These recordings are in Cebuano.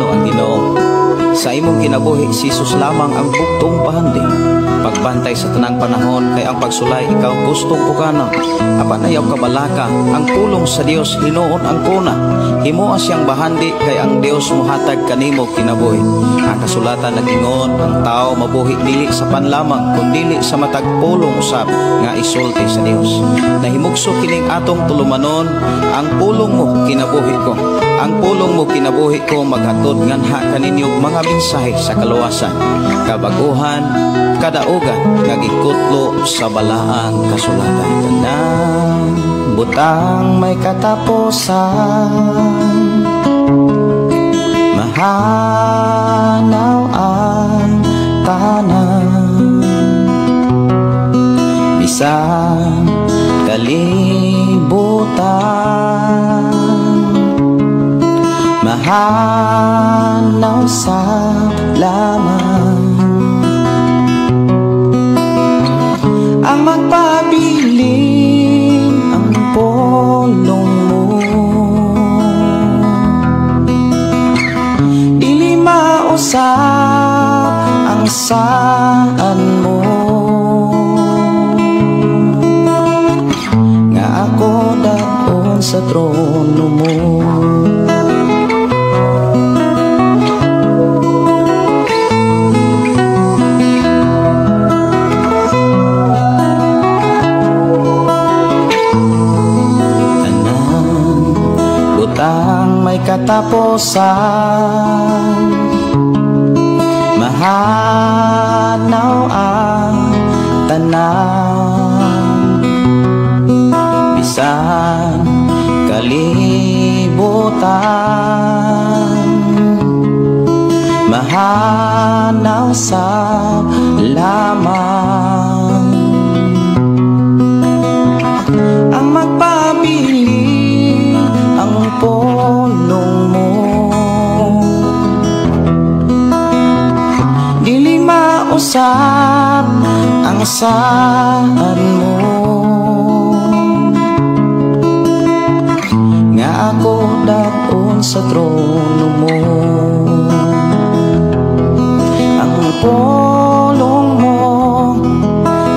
Plano ang Ginoo. Sa imong kinabuhi, si Jesus lamang ang buktong bahandi. Pagbantay sa tanang panahon kay ang pagsulay ikaw gustong pugana. Apan ayaw kabalaka, ang pulong sa Dios hinuon ang kuna. Himoa siyang bahandi kay ang Dios mohatag kanimo kinabuhi. Ang kasulatan nag-ingon, ang tao mabuhi dili sa panlamang kundili sa matag pulong usab nga isulti sa Dios. Nahimugso kining atong tulumanon, ang pulong mo kinabuhi ko. Ang pulong mo kinabuhi ko maghatod nganha kaninyo mga mensahe sa kaluwasan, kabaguhan, kadaugan nga gikutlo sa balaang kasulatan. Tanang butang may katapusan, mahanaw ang tanan, bisan kalibutan, mahanaw sa laman. Ang magpabilin ang pulong mo, dili mausap ang saan mo, nga ako dadon sa trono mo. Butang may katapusan, mahanaw ang tanan, bisan kalibutan, mahanaw sa lamang. Ang magpabili ang pulong mo, dili mausap ang saan mo, nga ako dadon sa trono mo. Ang pulong mo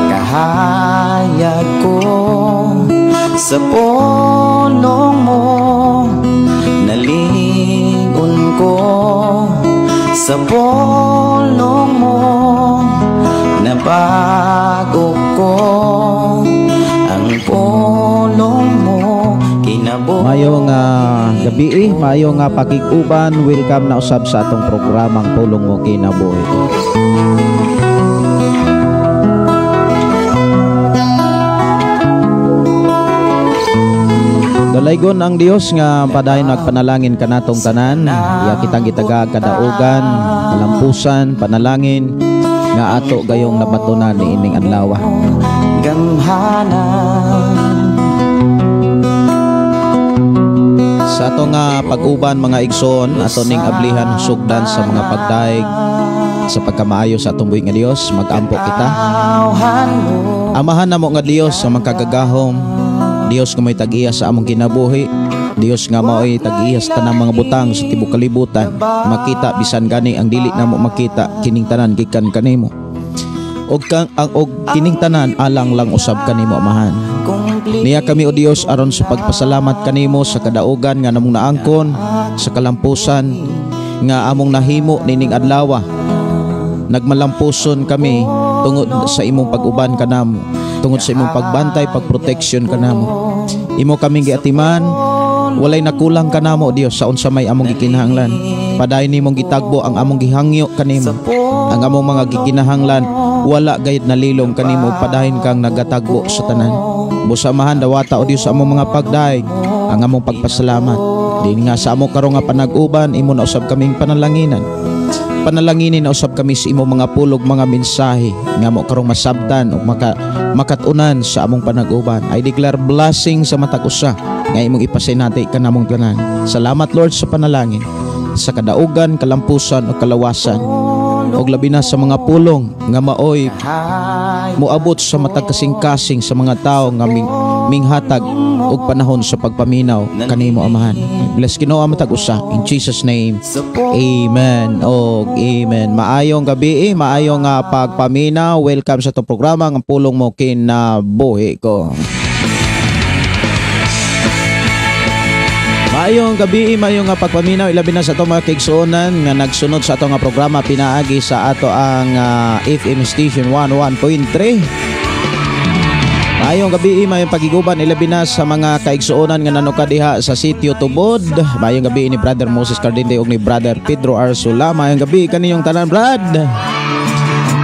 kahayag ko, sa pulong mo nalingon ko, sa pulong mo nabago ko, ang pulong mo kinabuhi. Mayo nga gabi, mayo nga pakig-uban, welcome na usab sa atong programang Pulong Mo Kinabuhi. Dalaygon ang Dios nga padayon nagpanalangin kanatong tanan, iya kitang gitaga kadaugan, kalampusan, panalangin nga ato gayong nabatunan niining adlaw. Sa ato nga pag-uban mga igsoon, ato ning ablihan sugdan sa mga pagdaig sa pagkamaayo sa atong buhi nga Dios, mag-ampo kita. Amahan namo nga Dios sa magkagagahom, Dios nga may tag-iya sa among kinabuhi, Dios nga maoy tag-iya sa tanang mga butang sa tibuok kalibutan, makita bisan gani ang dili namo makita, kining tanan gikan kanimo. Og kang ang og kining tanan alang lang usab kanimo, Amahan. Niya kami o Dios aron sa pagpasalamat kanimo sa kadaugan nga namong naangkon, sa kalampusan nga among nahimo nining adlaw. Nagmalampuson kami tungod sa imong pag-uban kanamo, tungod sa imong pagbantay, pagproteksyon kanamo. Imo kaming giatiman, walay nakulang kanamo Dios sa unsa may among gikinahanglan. Padayon nimong gitagbo ang among gihangyo kanimo. Ang among mga gikinahanglan wala gayud nalilong kanimo, padayon kang nagatagbo sa tanan. Busamahan dawata o Dios sa among mga pagdaig ang among pagpasalamat. Din nga sa amo karon nga panag-uban, imo na usab kaming panalanginan. Panalanginin na usab kami sa imong mga pulog, mga mensahe nga mo karong masabtan o makatunan sa among panag-uban. I declare blessing sa matag usa nga imong ipasinati kanamong tanan. Salamat Lord sa panalangin, sa kadaugan, kalampusan o kalawasan, og labi na sa mga pulong nga maoy moabot sa matag kasing-kasing sa mga tawo nga Minghatag og panahon sa pagpaminaw kanimo, Amahan. Bless Ginoo ang matag usa in Jesus' name. Amen. Og amen. Maayong gabi, eh, maayong pagpaminaw. Welcome sa atong programa ang Pulong Mo Kinabuhi Ko. Maayong gabi, maayong pagpaminaw, ilabi na sa atong mga kaigsuonan nga nagsunod sa atong programa pinaagi sa ato ang FM station 11.3. Maayong gabi, maayong pagiguban, ilabi na sa mga kaigsuonan nga nanuka diha sa Sitio Tubod. Maayong gabi ni Brother Moses Cardinde ug ni Brother Pedro Arsula. Maayong gabi kaninyong tanan, Brad.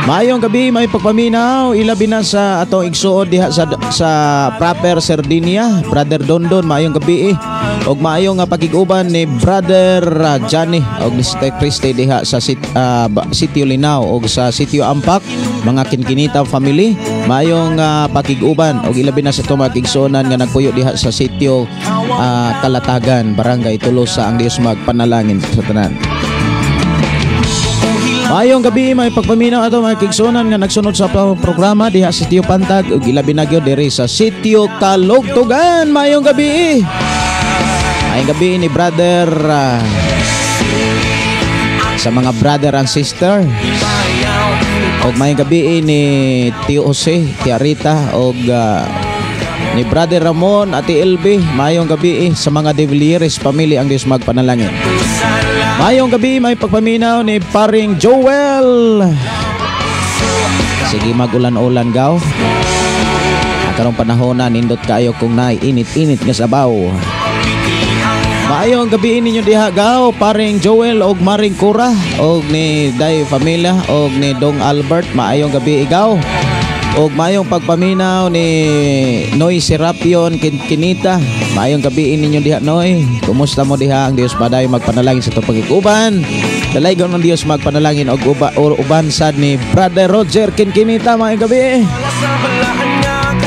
Maayong gabi, may pagpaminaw, ilabi na sa atong igsuon diha sa proper Sardinia, Brother Dondon, maayong gabi eh. Og maayong nga pagiguban ni Brother Johnny og ni Sister Christy diha sa Sitio Linao og sa Sitio Ampak, mga Kinkinita family. Maayong pakiguban og ilabi na sa atong mga igsuonan nga nagpuyo diha sa Sitio Kalatagan, Barangay Tolosa. Ang Dios magpanalangin sa tanan. Maayong gabi, may pagpaminaw ato mga kigsunan nga nagsunod sa programa diha sa Sitio Pantag ug ilabi na gyud diri sa Sitio Kalugtugan. Maayong gabi. Maayong gabi ni Brother sa mga brother and sister. Og maayong gabi ni Tio Jose, Tia Rita og ni Brother Ramon, Ate LB. Maayong gabi sa mga De Villieres family, ang Dios magpanalangin. Maayong gabi, may pagpaminaw ni Paring Joel. Sige, magulan-ulan gaw. Karong panahon na nindot kayo kung naay init-init nga sabaw. Maayong gabi ninyo diha gaw, Paring Joel og Maring Cora og ni Day Familia og ni Dong Albert. Maayong gabi igaw. Og maayong pagpaminaw ni Noy Serapion Kinita. Maayong gabi ninyo diha, Noy. Kumusta mo diha? Ang Dios paday magpanalangin sa itong pagikuban. Dalaygon ng Dios magpanalangin og uban sad ni Brother Roger Kinkinita. Maayong gabi.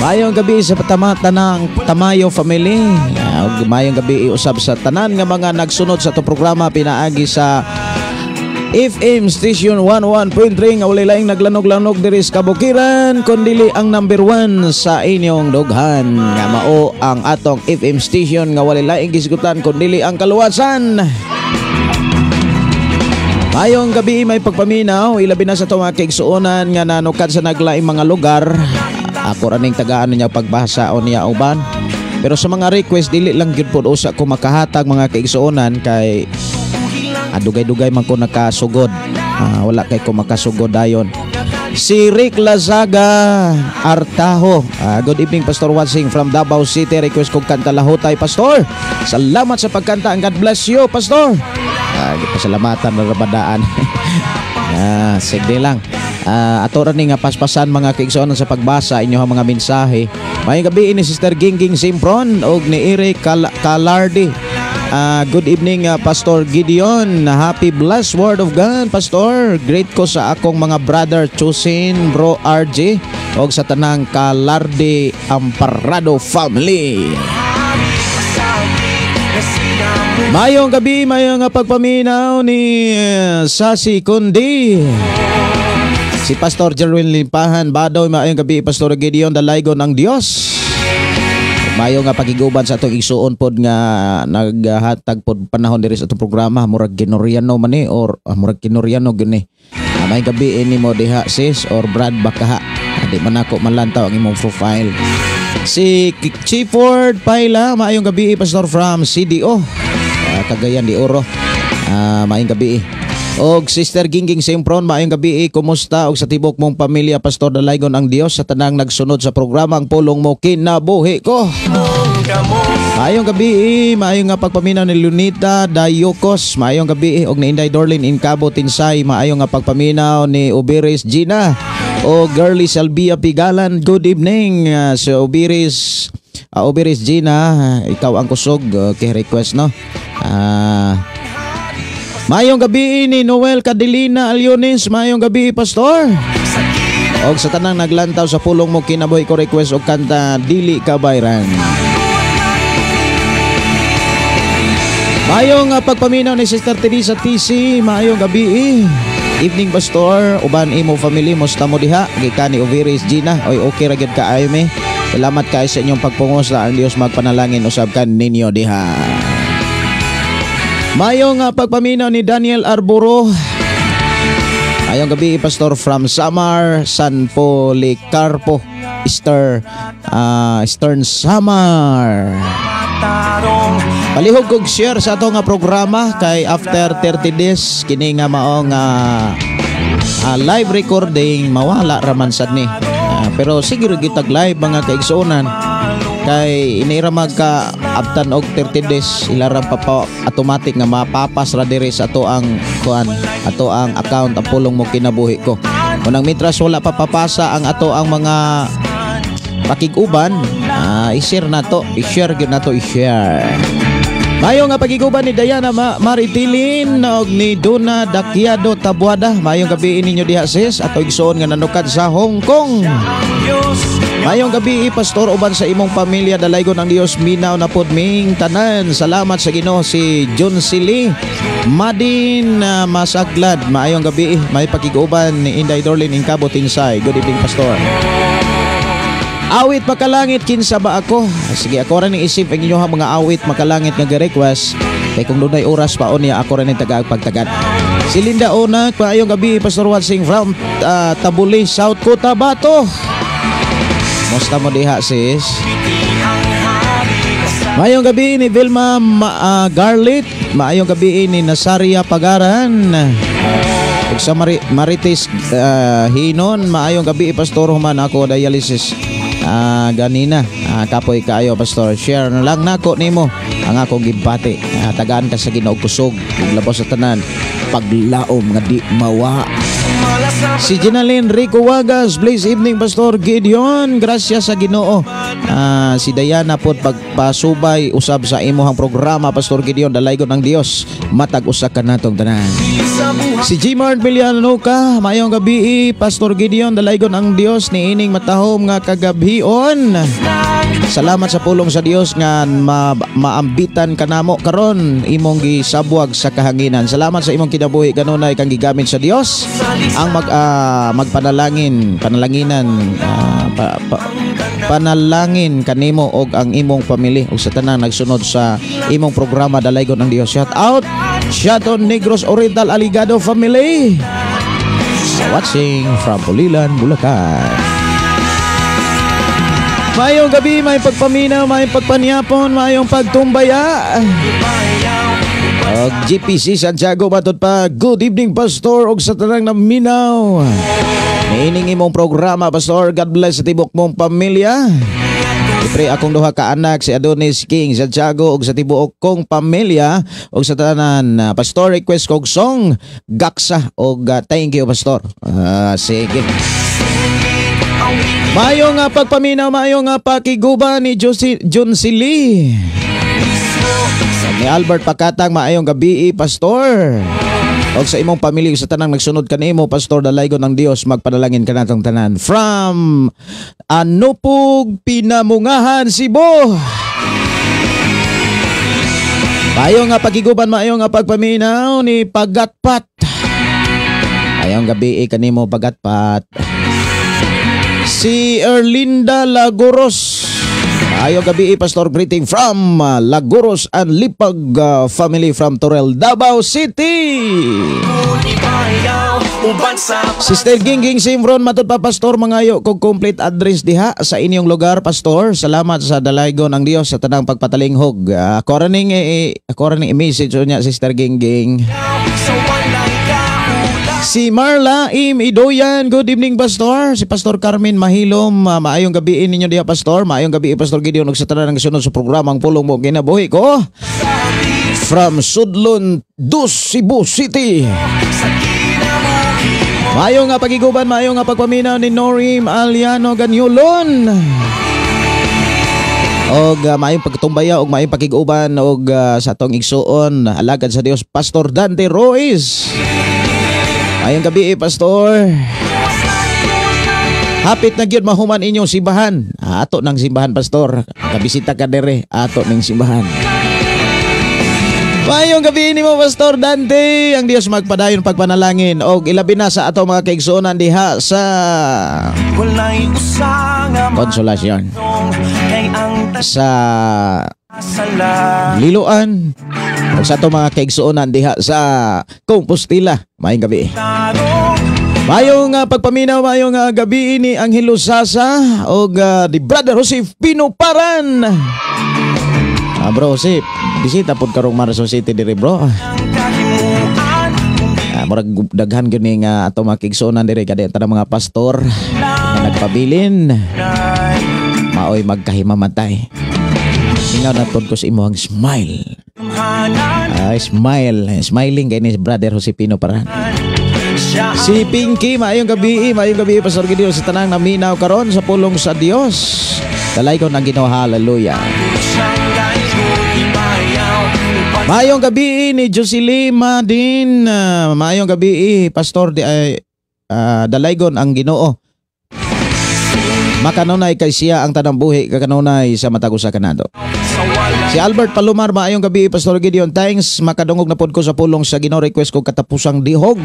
Maayong gabi sa tanang Tamayo family. Og maayong gabi iusab sa tanan nga mga nagsunod sa itong programa pinaagi sa FM Station 11.3 nga walay laing naglanog-lanog diri sa kabukiran kundili ang number 1 sa inyong dughan nga mao ang atong FM station nga walay laing gisgutan kundili ang kaluwasan. Maayong gabi, may pagpaminaw, ilabi na sa atong mga kaigsuonan nga nanukad sa naglaing mga lugar. Ako ra ning tagaan niya pagbasa o niya uban. Pero sa mga request dili lang gyud pod usa ko makahatag mga kaigsuonan kay dugay-dugay man ko nakasugod. Wala kay ko makasugod dayon. Si Rick Lazaga Artajo. Good evening, Pastor Watsing from Davao City. Request kong kanta Lahutay, Pastor. Salamat sa pagkanta. God bless you, Pastor. Pasalamatan na rabadaan. Sige lang. Ato ra ni nga paspasan mga kaigsuonan sa pagbasa inyong mga mensahe. Maayong gabi ni Sister Gingging Simpron og ni Eric Calardi. Good evening, Pastor Gideon. Happy blessed word of God, Pastor. Great ko sa akong mga brother Chusin, Bro RJ og sa tanang Calardi Amparado family. Maayong gabi, maayong pagpaminaw ni Sasi Kundi. Si Pastor Jerwin Limpahan Badoy, maayong gabi, Pastor Gideon, dalaygon ang Dios. Mayo nga pagiguban sa atong igsuon pod nga naghatag pod panahon diri sa atong programa, murag Kinoriano man ni or murag Kinoriano gyud ni. May gabi ini mo diha sis or Brad bakaha. Di man ako malantaw ang imong profile. Si Chifford Paila, maayong gabi, Pastor from CDO. Cagayan de Oro. Maayong gabi. Og Sister Gingging Simpron, maayong gabi, kumusta og sa tibok mong pamilya, Pastor, dalaygon ang Dios sa tanang nagsunod sa programa ang Pulong Mo Kinabuhi Ko. Maayong gabi, maayong nga pagpaminaw ni Lunita Dayocos, maayong gabi og ni Inday Dorlin Incabo Tinsay, maayong nga pagpaminaw ni Ubiris Gina o Girly Salvia Pigalan. Good evening sa Ubiris Ubiris Gina, ikaw ang kusog kay request no. Maayong gabi ni Noel Cadelina Aliones, maayong gabi, Pastor. Og sa tanang naglantaw sa Pulong Mo Kinabuhi Ko, request og kanta Dili Kabayran. Maayong pagpaminaw ni Sister Teresa TC, maayong gabi. Evening, Pastor, uban imo family, musta mo diha? Gikan ni Uviris Gina. Oy, okay ra gyud kaayo mi. Salamat kay sa inyong pagpungusta. Ang Dios magpanalangin usab kan ninyo diha. Maayong pagpaminaw ni Daniel Arboro. Maayong gabi, Pastor, from Samar, San Policarpo, Eastern Samar. Palihog kog share sa ato nga programa kay after 30 days kini nga mao nga live recording mawala raman sad ni. Pero sige ra gitag live, mga kaigsuonan, kay inira magka abtan og 30 days, ila ra pa automatic nga mapapas ra diri sa ato ang kuan, ato ang account, ang Pulong Mo Kinabuhi Ko. Unang mitras wala pa papasa ang ato ang mga pakig-uban, i-share na to, i-share gyud na to, i-share. Mayo nga pagiguban ni Diana Maritilin og ni Duna Dakyado Tabuada. Mayong gabi ninyo diha, sis, ato igsoon nga nanukad sa Hong Kong. Mayong gabi, Pastor, uban sa imong pamilya, dalaygon ang Dios, minaw na pod ming tanan. Salamat sa Ginoo. Si John Sili Madin Masaglad. Maayong gabi, may pakiguban ni Inday Dorlin Ingkabo Tinsay. Good evening, Pastor. Awit Makalangit, "Kinsa Ba Ako?" Sige, ako ra ning isip ang inyong mga awit makalangit nga gi-request. Kay kung dunay oras pa unya, ako ra ning tagaag pagtagad. Si Linda Onak, maayong gabi, Pastor Watsing, from Tabuli, South Cotabato. Musta mo diha, sis? Maayong gabi ni Vilma Garlit, maayong gabi ni Nasaria Pagaran. Ug sa Marites Hinon, maayong gabi, Pastor, human ako dialysis ganina. Kapoy kaayo, Pastor. Share na lang nako nimo ang akong gibati. Tagaan ka sa Ginoo kusog ug labaw sa tanan paglaom nga di mawa. Si Ginaline Rico Wagas, blessed evening, Pastor Gideon. Gracias sa Ginoo. Si Diana pod pagpasubay usab sa imuhang programa, Pastor Gideon, dalaygon ang Dios matag usa kanatong tanan. Si Gmart Villanueva, maayong gabi, Pastor Gideon, dalaygon ang Dios niining matahom nga kagabhion. Salamat sa pulong sa Dios nga maambitan kanamo karon, imong gisabwag sa kahanginan. Salamat sa imong kinabuhi kanunay kang gigamit sa Dios ang magpanalangin, panalanginan panalangin kanimo og ang imong pamilya ug sa tanang nagsunod sa imong programa, dalaygon ang Dios. Shout out Shaton Negros Oriental Aligado family. Watching from Pulilan, Bulacan. Maayong gabi, may pagpaminaw, may pagpanyapon, mayong pagtumbaya. Og GPC Santiago matod pa. Good evening, Pastor, og sa tanang naminaw niining imong programa, Pastor. God bless sa tibok mong pamilya. Siyempre, akong duha ka anak, si Adonis King Santiago, ug sa tibuok kong pamilya ug sa tanan. Pastor, request kog song "Gaksa" og thank you, Pastor. Sige. Maayong nga pagpaminaw, maayong nga pakiguba ni Josie, John Sili. Ni Albert Pakatang, maayong gabi, Pastor. Og sa imong pamilya, sa tanang nagsunod kanimo, Pastor, dalaygon ng Dios magpanalangin kanatong tanan. From Anupog, Pinamungahan, Cebu. Maayong nga pagiguban, maayong nga pagpaminaw ni Pagatpat. Maayong gabi kanimo, Pagatpat. Si Erlinda Lagoros. Maayong gabi, Pastor. Greeting from Lagoros and Lipag family from Torel, Davao City. Sister Gingging Simron, matod pa, Pastor, mangayo kog complete address diha sa inyong lugar, Pastor. Salamat sa dalaygon ang Dios sa tanang pagpatalinghog. Ako ra ning i-message niya, Sister Gingging. Si Marla Im Idoyan, good evening, Pastor. Si Pastor Carmen Mahilom, maayong gabi ninyo diha, Pastor. Maayong gabi, Pastor Gideon, ug sa tanan ang sunod sa programang Pulong Mo Kinabuhi Ko. From Sudlon, Dus, Cebu City. Maayong nga pagiguban, maayong nga pagpaminaw ni Norim Aliano Ganyulon. Og maayong pagtumbaya og maayong pakiguban og sa atong igsuon alagad sa Dios, Pastor Dante Royce. Maayong gabi, Pastor. Hapit na gyud mahuman inyong simbahan. Ato ng simbahan, Pastor. Kabisita ka dere, ato ning simbahan. Maayong gabi nimo, Pastor Dante. Ang Dios magpadayon pagpanalangin og ilabi na sa ato mga kaigsuonan diha sa Walay usa nga Consolacion. Kay ang Sa sala. Liloan ug sa ato mga kaigsuonan diha sa Compostela. Maayong gabi. Tarong. Maayong pagpaminaw, maayong gabi ni Angelo Sasa og di Brother Joseph Pinuparan. Ah, bro Joseph, bisita pod karong Marso City diri, bro. Ang kahimuan kung di Ah, murag daghan gyud ni nga ato mga kaigsuonan diri kada tanang mga pastor nga nagpabilin nay maoy magkahimamatay. Ingaw na pod ko sa imong smile. Hanan. Ah, smile, smiling kay ni Brother Josepino Paran. Siya. Si Pinky, maayong gabi, Pastor Gideon, sa tanang naminaw karon sa pulong sa Dios. Dalaygon ang Ginoo, hallelujah. Siyang daygon ibayaw. Maayong gabi ni Jocelyn Madin. Maayong gabi, Pastor di ay dalaygon ang Ginoo. Makanunay kay siya ang tanang buhi kakanunay sa matag usa kanato. Sa wala. Si Albert Palomar, maayong gabi, Pastor Gideon. Thanks, makadungog na pod ko sa pulong sa Ginoo. Request ko "Katapusang Dihog".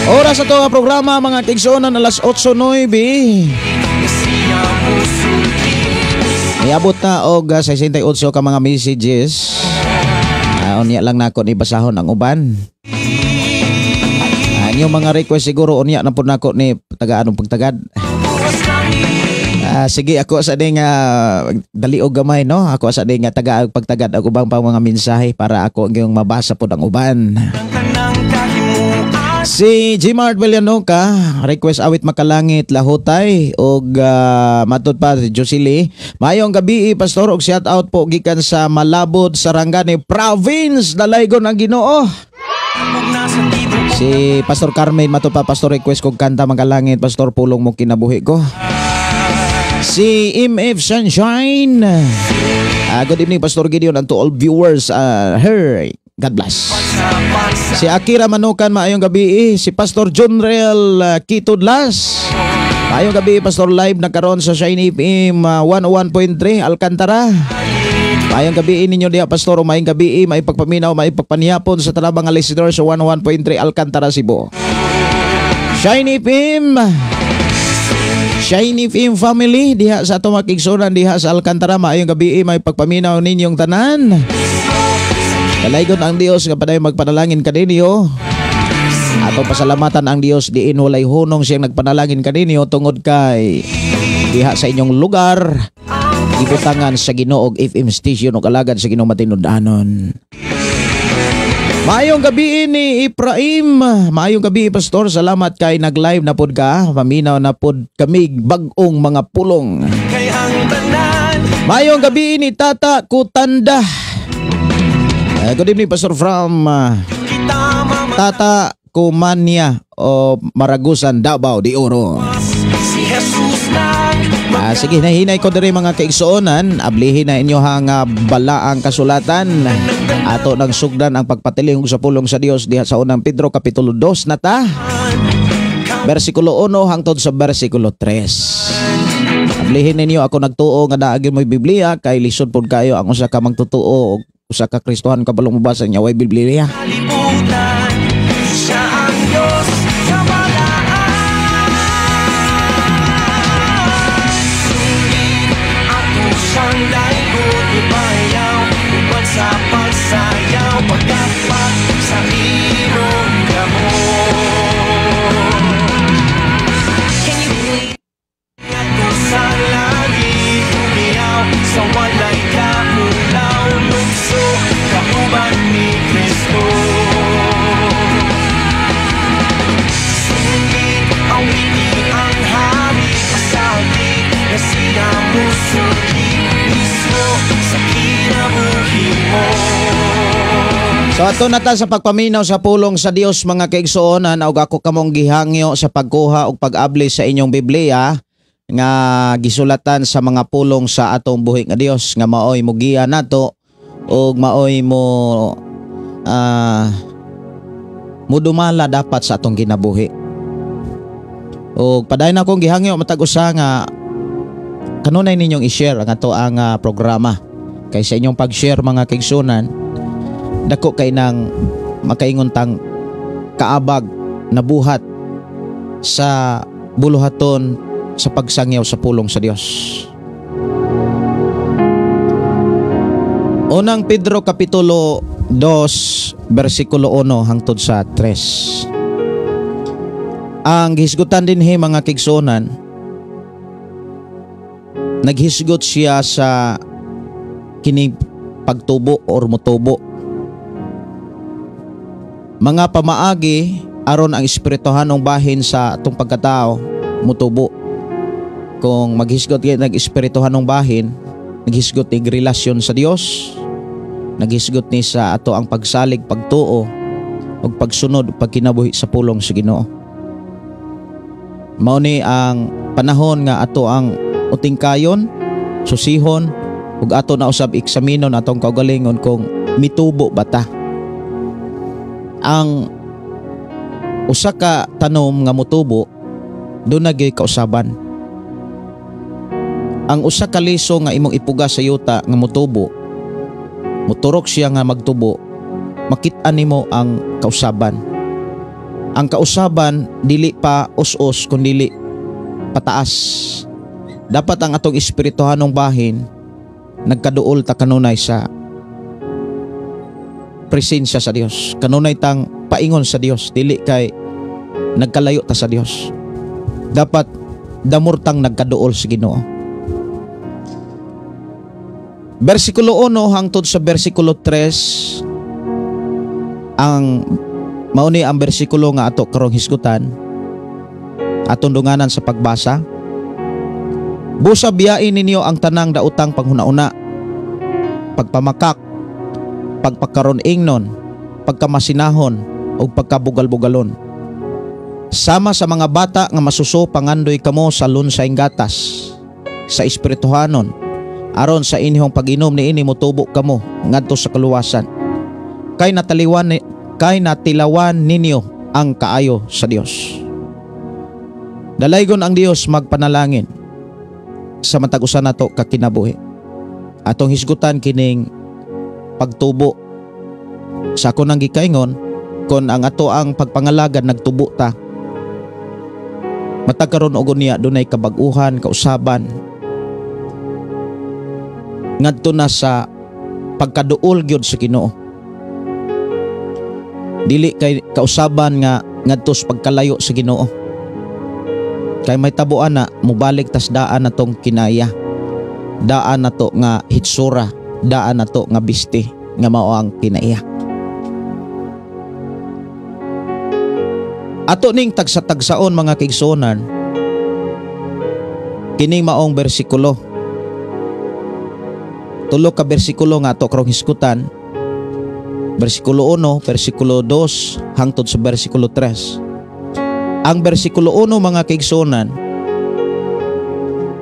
Oras sa to nga programa, mga kaigsuonan, alas 8:09. Siya musulti. Niabot na og 68 ka mga messages. Unya lang nako ni basahon ang uban. Inyong mga request siguro unya na pud nako ni tagaan og pagtagad. Sige, ako sa ding dali og gamay, no. Ako sa ding taga pagtagad og ubang pang mga mensahe para ako yung mabasa pod ang uban. Ang tanang kahimuan. Si Gmart Villanueva, request awit "Makalangit Lahutay" og matud pa si Josely. Maayong gabi, Pastor, og shout out po gikan sa Malabod, Sarangani Province. Dalaygon ang Ginoo. Ug nasa tibuok. Si Pastor Carmen, matud pa, Pastor, request kog kanta "Makalangit". Pastor, pulong mo kinabuhi ko. Si MF Sunshine. Good evening, Pastor Gideon, and to all viewers. Her God bless. Sa pagsa. Si Akira Manukan, maayong gabi. Si Pastor John Real Kitudlas. Maayong gabi, Pastor, live na karon sa Shiny FM 101.3 Alcantara. Maayong gabi ninyo diha, Pastor, maayong gabi, may pagpaminaw, may pagpanihapon sa tanang mga listeners sa 101.3 Alcantara, Cebu. Shiny FM. Shiny FM family diha sa ato mga kaigsuonan diha sa Alcantara, maayong gabi, may pagpaminaw ninyong tanan. Dalaygon ang Dios nga padayon magpanalangin kaninyo. Ato pasalamatan ang Dios diin walay hunong siyang nagpanalangin kaninyo tungod kay diha sa inyong lugar gibutangan sa Ginoo og FM station og alagad sa Ginoo matinud-anon. Maayong gabi ni Ibrahim. Maayong gabi, Pastor. Salamat kay nag-live na pod ka. Paminaw na pod kami bag-ong mga pulong. Kay ang tanan. Maayong gabi ni Tata Kutanda. Good evening, Pastor, from Kita mama. Tata Kumanya o Maragusan, Davao de Oro. Si Jesus nang Sige, nahinay ko diri, mga kaigsuonan, ablihin na inyo hang balaang kasulatan. Ato nang sugdan ang pagpatiling sa pulong sa Dios diha sa Unang Pedro kapitulo 2 na ta. Bersikulo 1 hangtod sa bersikulo 3. Ablihin ninyo ako, nagtuo nga naa gyud mo'y Biblia kay lisod pud kayo ang usa ka magtotoo og usa ka Kristohan kabalong mobasa niya way Biblia. Kalibutan. Siya ang Diyos sa balaan. Sulit ato siyang daygon ibayaw uban sa pagsayaw, paggapak sa imong kamot. Can you please? Ato sa langit umiyaw sa walay kaulaw lukso kauban ni Kristo. Sugit awiti ang hari, pasagi na siya musulti mismo sa kinabuhi mo. So ato na ta sa pagpaminaw sa pulong sa Dios, mga kaigsuonan, ug ako kamong gihangyo sa pagkuha og pag-abli sa inyong Biblia nga gisulatan sa mga pulong sa atong buhi nga Dios nga maoy mugiya nato ug maoy mo mudumala dapat sa atong kinabuhi. Ug padayon akong gihangyo matag usa nga kanunay ninyong i-share ang ato ang programa. Kay sa inyong pag-share, mga kaigsunan, dako kay nang makaingon tang kaabag na buhat sa buluhaton sa pagsangyaw sa pulong sa Dios. Unang Pedro kapitulo 2 bersikulo 1 hangtod sa 3. Ang hisgutan dinhi, mga kaigsunan, naghisgot siya sa kini pagtubo or mutubo. Mga pamaagi aron ang espirituhanong bahin sa atong pagkatao mutubo. Kung maghisgot kay nag-espirituhanong bahin, naghisgot ni relasyon sa Dios, naghisgot ni sa ato ang pagsalig, pagtuo ug pagsunod, pagkinabuhi sa pulong sa Ginoo. Mao ni ang panahon nga ato ang utingkayon, susihon ug ato na usab eksaminon atong kaugalingon kung mitubo ba ta. Ang usa ka tanom nga mutubo, doon na kausaban. Ang usa ka liso nga imong ipuga sa yuta nga mutubo, muturok siya nga magtubo, makit-an nimo ang kausaban. Ang kausaban dili pa us-us kun dili pataas. Dapat ang atong espirituhanong bahin nagkaduol ta kanunay sa presensya sa Dios. Kanunay tang paingon sa Dios, dili kay nagkalayo ta sa Dios. Dapat damur tang nagkaduol sa Ginoo. Bersikulo 1 hangtod sa bersikulo 3, ang mauni ang bersikulo nga ato karong hisgutan, atong dunganan sa pagbasa. Busa biyain ninyo ang tanang daotang panghuna-una, pagpamakak, pagpakaron ingnon, pagkamasinahon ug pagkabugal-bugalon. Sama sa mga bata nga masuso, pangandoy kamo sa lunsayng gatas sa espirituhanon, aron sa inyong pag-inom niini motubo kamo ngadto sa kaluwasan. Kay natilawan ninyo ang kaayo sa Dios. Dalaygon ang Dios magpanalangin sa matag usa nato ka kinabuhi. Atong hisgutan kining pagtubo. Sa ako nang gikaingon, kon ang ato ang pagpangalagad nagtubo ta, matag karon og unya dunay kabag-uhan, kausaban ngadto na sa pagkaduol gyud sa Ginoo. Dili kay kausaban nga ngadto sa pagkalayo sa Ginoo. Kay may tabuan na mobalik tas daan natong kinaya, daan nato nga hitsura, daan nato nga bisti nga mao ang kinaiya. Ato ning tagsa-tagsaon, mga kaigsuonan, kining maong bersikulo. Tulo ka bersikulo nga ato karong hisgutan. Bersikulo 1, bersikulo 2 hangtod sa bersikulo 3. Ang bersikulo 1, mga kaigsuonan,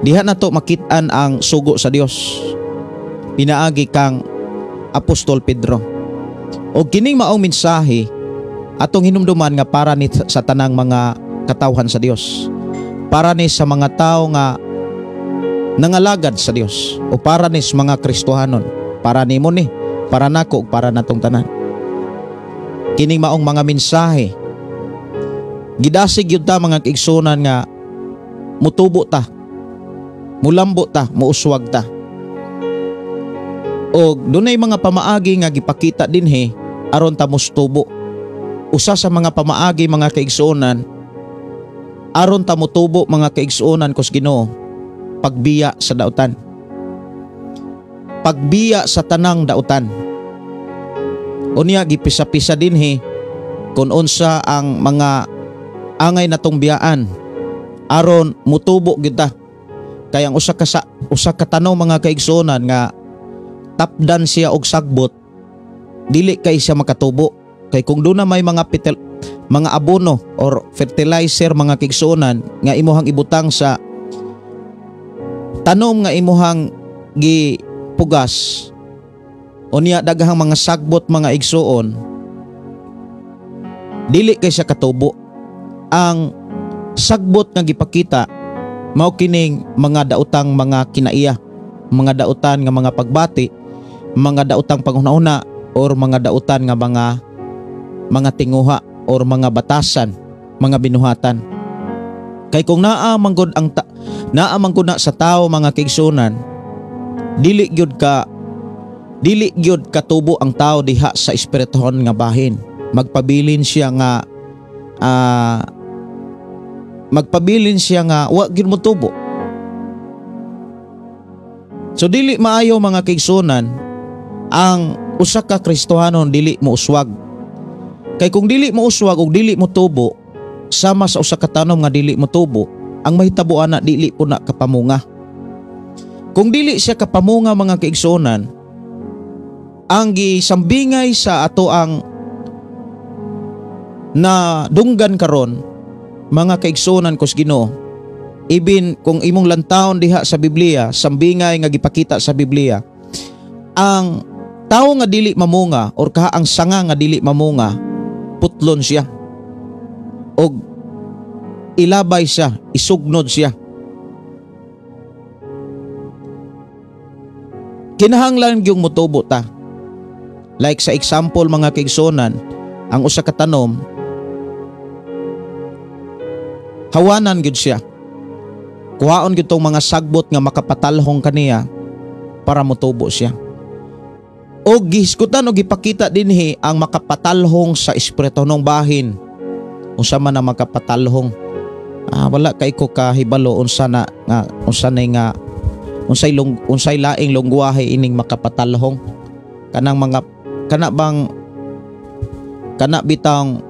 diha nato makit-an ang sugo sa Dios pinaagi kang Apostol Pedro. Og kining maong mensahe atong hinumduman nga para ni sa tanang mga katawhan sa Dios, para ni sa mga tao nga nangalagad sa Dios, o para ni sa mga Kristohanon, para nimo ni, para nako, para natong tanan. Kining maong mga mensahe gidasig gyud ta, mga kaigsuonan, nga mutubo ta, mulambo ta, muuswag ta. Og dunay mga pamaagi nga gipakita dinhi aron ta mustubo. Usa sa mga pamaagi, mga kaigsuonan, aron ta mutubo, mga kaigsuonan kus Ginoo, pagbiya sa dautan. Pagbiya sa tanang dautan. Unya gipisa-pisa dinhi kung unsa ang mga angay natong biyaan aron mutubo gyud ta. Kay ang usa ka tanom, mga kaigsuonan, nga tapdan siya og sagbot, dili kay siya makatubo. Kay kung doon na may mga abono or fertilizer, mga kaigsuonan, nga imuhang ibutang sa tanom nga imuhang gipugas, unya daghang mga sagbot, mga igsuon, dili kay siya katubo. Ang sagbot nga gipakita mao kining mga daotang mga kinaiya, mga daotan nga mga pagbati mga daotang panghuna-huna or mga dautan nga mga tinguha or mga batasan, mga binuhatan. Kay kung naa manggod ang naa manggod na sa tao, mga kaigsunan, dili gyud katubo ang tao diha sa espirituhon nga bahin. Magpabilin siya nga wa gyud motubo. So dili maayo, mga kaigsunan, ang usa ka Kristohanon dili mo uswag. Kay kung dili mo uswag ug dili mo tubo, sama sa usa ka tanom nga dili mo tubo, ang mahitabo ana, dili po na kapamunga. Kung dili siya kapamunga, mga kaigsunan, ang gisambingay sa ato ang na dunggan karon, mga kaigsunan ko sa Ginoo, ibin kung imong lantawon diha sa Biblia, sambingay nga gipakita sa Biblia, ang tao nga dili mamunga or kaha ang sanga nga dili mamunga, putlon siya og ilabay siya, isugnod siya. Kinahanglan gyung motubo ta. Like sa example, mga kaigsunan, ang usa ka tanom, hawanan gyud siya. Kuhaon gyud tong mga sagbot nga makapatalhong kaniya para motubo siya. O gihisgutan o gipakita dinhi ang makapatalhong sa espirituhanong bahin. Unsa man ang makapatalhong? Wala kay ko kahibalo unsa na nga unsa na nga unsay laing lengguwahe ining makapatalhong. Kanang mga kana bang kana bitang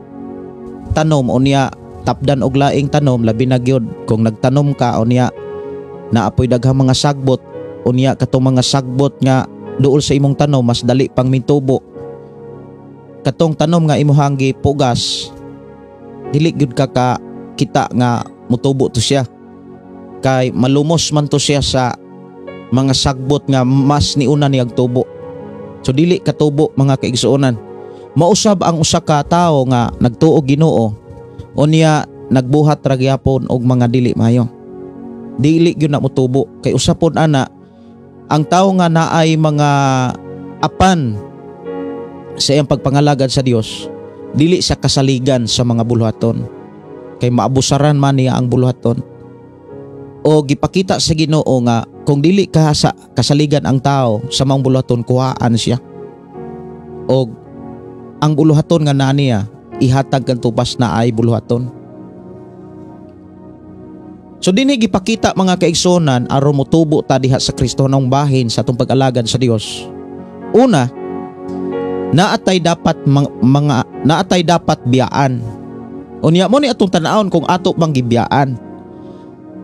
tanom, unya tapdan og laing tanom, labi na gyud kung nagtanom ka, unya naapoy daghang mga sagbot, unya katong mga sagbot nga duol sa imong tanom mas dali pang mitubo. Katong tanom nga imuhang gipugas, dili gyud ka ka kita nga mutubo to siya kay malumos man to siya sa mga sagbot nga mas niuna niyag tubo. So dili katubo, mga kaigsuonan. Mausab ang usa ka tawo nga nagtuo Ginoo, unya nagbuhat ra gyapon og mga dili maayo, dili gyud na motubo. Kay usa pod ana, ang tawo nga naay mga apan sa iyang pagpangalagad sa Dios, dili sa kasaligan sa mga buluhaton kay maabusaran man niya ang buluhaton. O gipakita sa Ginoo nga kung dili ka sa kasaligan ang tao sa mga buluhaton, kuhaan siya og ang buluhaton nga naa niya ihatag kadto pas na ay buluhaton. So dinhi gipakita, mga kaigsunan, aron motubo ta diha sa Kristohanong bahin sa atong pag-alagad sa Dios. Una, naatay dapat biyaan. Unya mo ni atong tan-awon kung ato bang gibiyaan.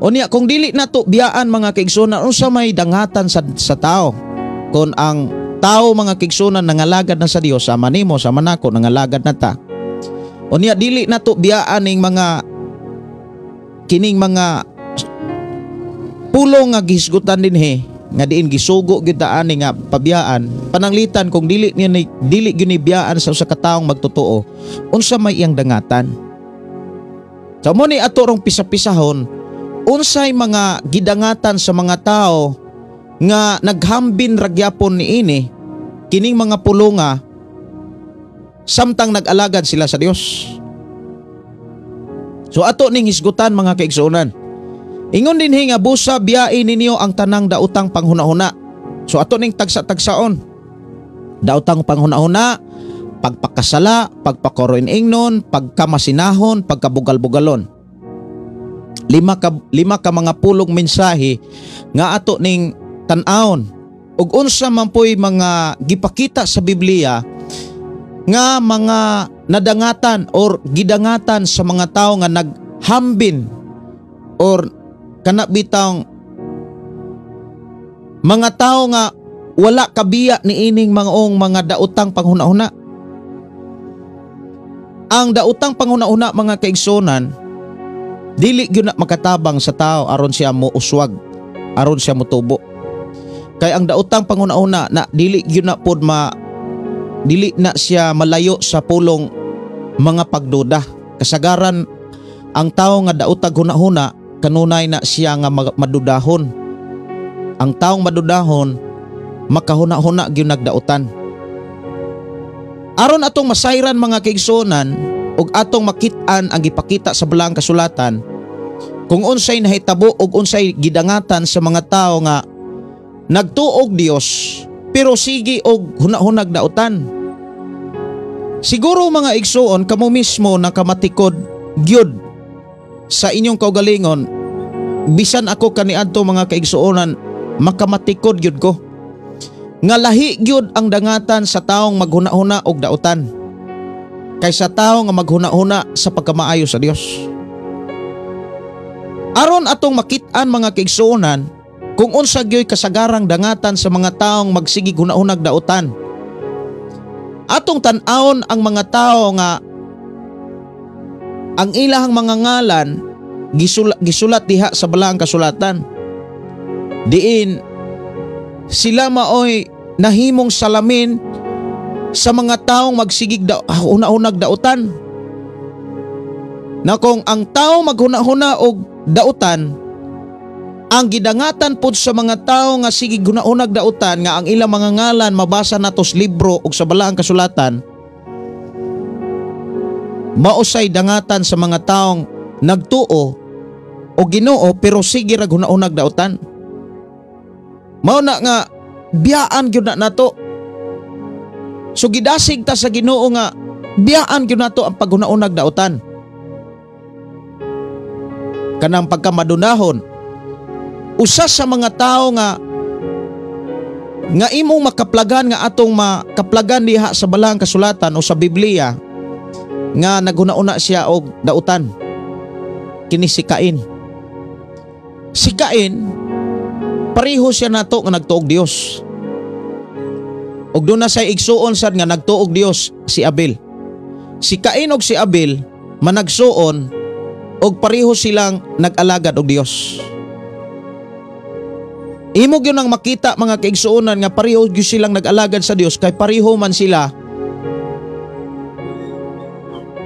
Unya kung dili nato biyaan, mga kaigsunan, unsa may dangatan sa tao? Kung ang tao, mga kaigsunan, nangalagad na sa Dios, sama nimo, sama nako, nangalagad na ta. Unya dili nato biyaan ning mga kining mga pulong nga gihisgutan dinhi nga diin gisugo gyud ani nga pabiyaan. Pananglitan kung dili niya ni dili gyud ni biyaan sa usa ka taong magtotoo, unsa may iyang dangatan? So mo ni ato rong pisa-pisahon unsay mga gidangatan sa mga tao nga naghambin ra gyapon niini kining mga pulonga samtang nag-alagad sila sa Dios. So ato ning hisgutan, mga kaigsuonan. Ingon dinhi nga busa biyai ninyo ang tanang daotang panghunahuna. So ato ning tagsa-tagsaon. Daotang panghunahuna, pagpakasala, pagpakoroin ingnon, pagkamasinahon, pagkabugal-bugalon. Lima ka mga pulong mensahe nga ato ning tan-awon ug unsa man po'y mga gipakita sa Biblia nga mga nadangatan or gidangatan sa mga tao nga naghambin or kana bitang mga tao nga wala kabiya ni ining mga daotang panghuna-huna. Ang daotang panghuna-huna, mga kaigsunan, dili gyud na makatabang sa tao aron siya mo uswag, aron siya motubo. Kay ang daotang panghuna-huna na dili gyud na pod ma dili na siya malayo sa pulong mga pagduda. Kasagaran ang tao nga daotag huna-huna, kanunay na siya nga madudahon. Ang taong madudahon, makahuna-huna gyud nagdautan. Aron atong masayran, mga kaigsuonan, ug atong makit-an ang gipakita sa Balaang Kasulatan kung unsay nahitabo ug unsay gidangatan sa mga tawo nga nagtuog Dios pero sige og hunahunag dautan. Siguro, mga igsuon, kamo mismo nakamatikod gyud sa inyong kaugalingon. Bisan ako kaniadto, mga kaigsuonan, makamatikod gyud ko nga lahi gyud ang dangatan sa taong maghuna-huna og dautan kaysa tawo nga maghuna-huna sa pagkamaayo sa Dios. Aron atong makit-an, mga kaigsuonan, kung unsa gyoy kasagarang dangatan sa mga taong magsigig hunahunag dautan, atong tan-awon ang mga tao nga ang ilahang mga ngalan gisulat diha sa Balaang Kasulatan. Diin sila maoy nahimong salamin sa mga taong magsigig hunahunag dautan. Na kung ang tao maghuna-huna og dautan, ang gidangatan pod sa mga tao nga sigig hunahunag dautan nga ang ilang mga ngalan mabasa nato sa libro ug sa Balaang Kasulatan, mausay dangatan sa mga taong nagtuo o Ginoo pero sige rag hunahunag dautan. Mao na nga biyaan gyud na nato. So gidasig ta sa Ginoo nga biyaan gyud nato ang paghunahunag dautan. Kanang pagkamadunahon, usa sa mga tao nga nga imong makaplagan, nga atong makaplagan diha sa Balaang Kasulatan o sa Biblia nga naghuna-una siya og dautan, kini si Cain. Si Cain, pareho siya nato nga nagtuog Dios. Ug duna say igsuon sad nga nagtuog Dios, si Abel. Si Cain og si Abel managsuon og pareho silang nag-alagad og Dios. Imo gyud nang makita, mga kaigsuonan, nga pareho gyud silang nag-alagad sa Dios kay pareho man sila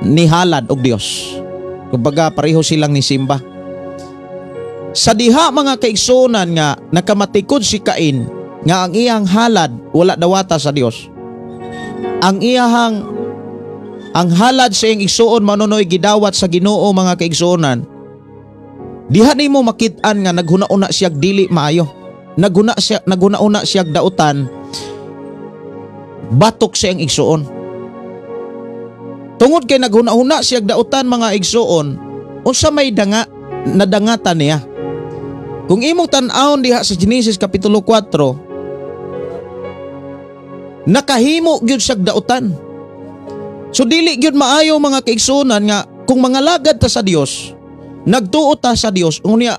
nihalad og Dios. Kumbaga, pareho silang nisimba. Sa diha, mga kaigsuonan, nga nakamatikod si Cain nga ang iyang halad wala dawata sa Dios. Ang halad sa iyang igsuon manunoy gidawat sa Ginoo, mga kaigsuonan. Diha nimo makit-an nga naghuna-una siya dili maayo. Naghuna-una siya dautan batok sa iyang igsuon. Tungod kay naghuna-una siya dautan, mga igsuon, unsa may nadangatan niya? Kung imong tan-awon diha sa Genesis kapitulo 4, nakahimo gyud siya dautan. So dili gyud maayo, mga kaigsuonan, nga kung mangalagad ta sa Dios, nagtuo ta sa Dios, unya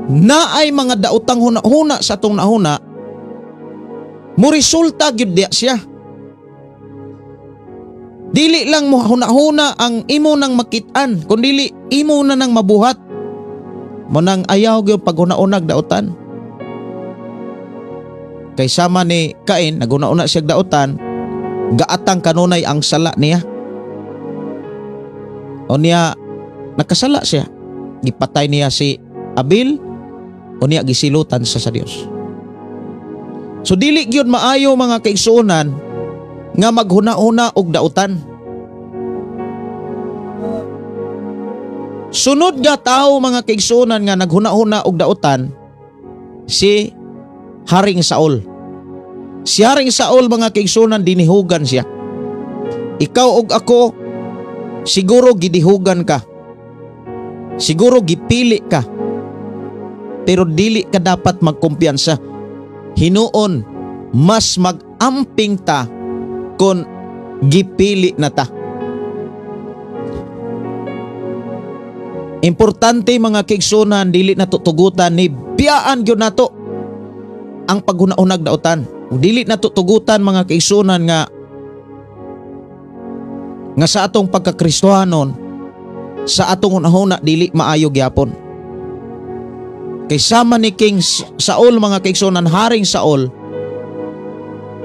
naay mga daotang huna-huna sa atong nahuna, mo resulta gyud diya siya. Dili lang mo huna-huna ang imo nang makit-an, kundi imo na nang mabuhat. Mao nang ayaw gyud paghuna-unag dautan. Kay sama ni Cain, naghuna-una siya dautan, gaatang kanunay ang sala niya. O niya, nakasala siya. Gipatay niya si Abel, o niya gisilutan sa Dios. So dili gyud maayo, mga kaigsuonan, nga maghuna-huna og dautan. Sunod nga tao, mga kaigsuonan, nga naghuna-huna og dautan, si Haring Saul. Si Haring Saul, mga kaigsuonan, dinihugan siya. Ikaw og ako, siguro gidihugan ka. Siguro gipili ka. Pero dili ka dapat magkumpiyansa. Hinuon, mas mag-amping ta kung gipili na ta. Importante, mga kaigsuonan, dili na tutugutan ni biyaan gyud nato ang paghuna-hunag dautan. Dili na tutugutan, mga kaigsuonan, nga nga sa atong pagkakristohanon, sa atong hunahuna dili maayo gyapon. Kay sama ni King Saul, mga kaigsuonan, Haring Saul,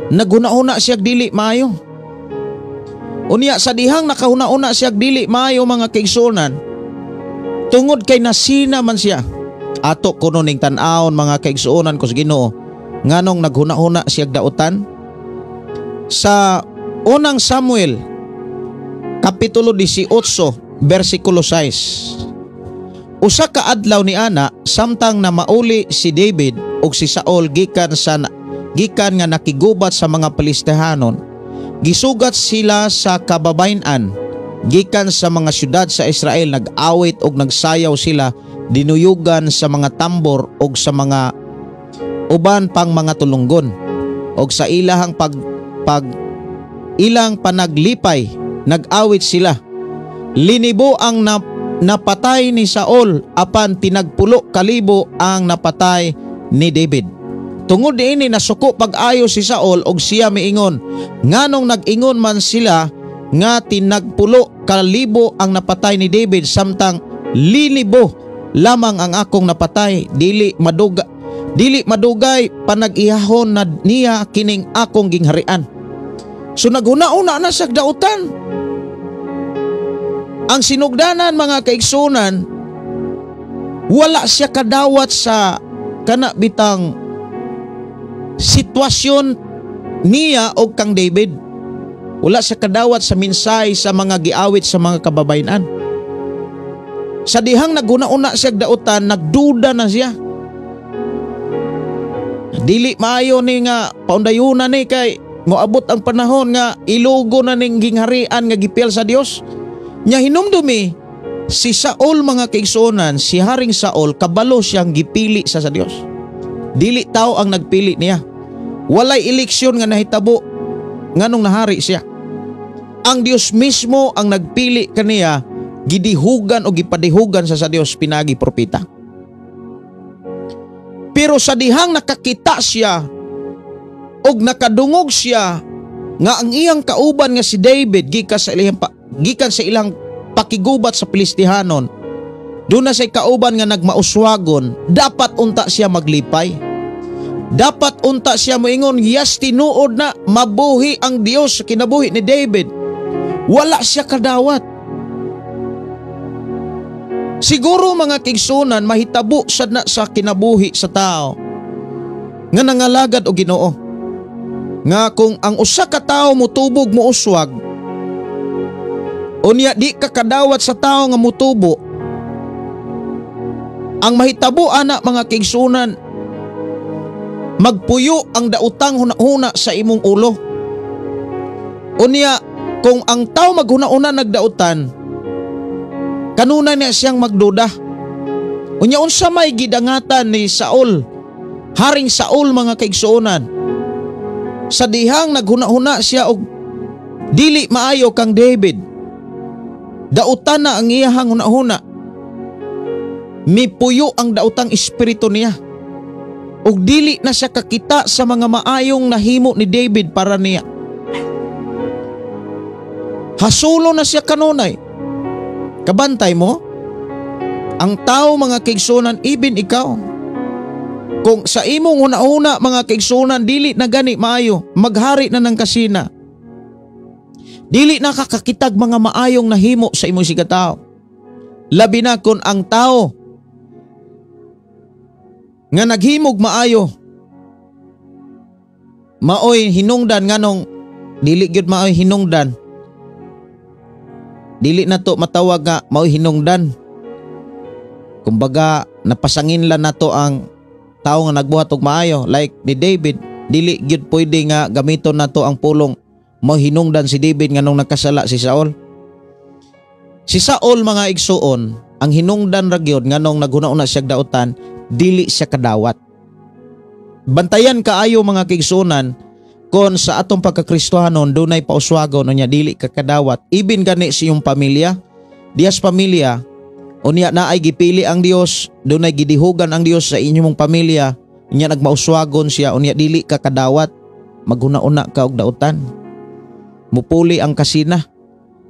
naghuna-huna siya dili maayo. Unya sa dihang nakahuna-huna siya dili maayo, mga kaigsuonan, tungod kay nasina man siya. Ato kuno ning tan-awon, mga kaigsuonan ko sa Ginoo. Nganong naghuna-huna siya dautan? Sa Unang Samuel kapitulo 18 bersikulo 6. Usa ka adlaw ni ana samtang na mauli si David ug si Saul gikan nga nakigubat sa mga Pilistihanon, gisugat sila sa kababayen-an gikan sa mga syudad sa Israel, nag-awit og nagsayaw sila dinuyugan sa mga tambor og sa mga uban pang mga tulunggon, og sa ilahang pag pag ilang panaglipay nag-awit sila. Linibo ang napatay ni Saul, apan tinagpulo kalibo ang napatay ni David. Tungod niini nasuko pag-ayo si Saul og siya miingon, nganong nag-ingon man sila nga tinagpulo kalibo ang napatay ni David samtang linibo lamang ang akong napatay? Dili madugay panag-ihahon na niya kining akong gingharian. So naghuna-una na sa dautan. Ang sinugdanan, mga kaigsunan, wala siya kadawat sa kana bitang sitwasyon niya og kang David. Wala siya kadawat sa minsay sa mga giawit sa mga kababayenan. Sa dihang naghuna-una siya dautan, nagduda na siya. Dili maayo ni nga paundayuna ni kay moabot ang panahon nga ilugo na ning gingharian nga gipil sa Dios. Nya hinumdumi si Saul, mga kaigsuonan, si Haring Saul, kabalo siyang gipili sa Dios. Dili tao ang nagpili niya. Walay eleksyon nga nahitabo nganong nahari siya. Ang Dios mismo ang nagpili kaniya, gidihugan o gipadihugan sa Dios pinagi propeta. Pero sa dihang nakakita siya og nakadungog siya nga ang iyang kauban nga si David gikan sa ilang pakigubat sa Pilistihanon, doon na say kauban nga nagmauswagon, dapat unta siya maglipay. Dapat unta siya moingon, "Yes, tinuod na mabuhi ang Dios sa kinabuhi ni David." Wala siya kadawat. Siguro, mga kaigsunan, mahitabo sad na sa kinabuhi sa tao nga nangalagad og Ginoo, nga kung ang usa ka tawo mutubog, muuswag, unya di ka kadawat sa tao nga mutubo, ang mahitabo ana, mga kaigsunan, magpuyo ang dautang hunahuna sa imong ulo. Unya kung ang tao maghuna-huna nagdautan, kanunay niya siyang magduda. Unya unsa may gidangatan ni Saul, Haring Saul, mga kaigsuonan, sa dihang naghuna-huna siya og dili maayo kang David? Dautan na ang iyahang hunahuna. Mipuyo ang dautang espiritu niya. Ug dili na siya kakita sa mga maayong nahimo ni David para niya. Hasulo na siya kanunay. Kabantay mo? Ang tao, mga kaigsunan, even ikaw. Kung sa imong una-una, mga kaigsunan, dili na gani maayo, maghari na ng kasina. Dili na kakakitag mga maayong nahimo sa imong sigatao. Labi na kung ang tao nga naghimog maayo maoy hinungdan. Nganong dili gyud maoy hinungdan? Dili na to matawag nga maoy hinungdan. Kumbaga napasangin lang nato ang tao nga nagbuhat og maayo like ni David. Dili gyud pwede nga gamiton nato ang pulong mo hinungdan si David nganong nakasala si Saul. Si Saul, mga igsuon, ang hinungdan ra gyud nganong naghuna-una siya dautan, dili siya kadawat. Bantayan kaayo, mga kaigsuonan, kon sa atong pagkakristohanon dunay pauswagon unya dili ka kadawat, ibin gani sa iyong pamilya, diyas pamilya, unya naay gipili ang Dios, dunay gidihugan ang Dios sa inyong pamilya, unya nagmauswagon siya, unya dili ka kadawat, maghuna-una ka og dautan. Mupuli ang kasina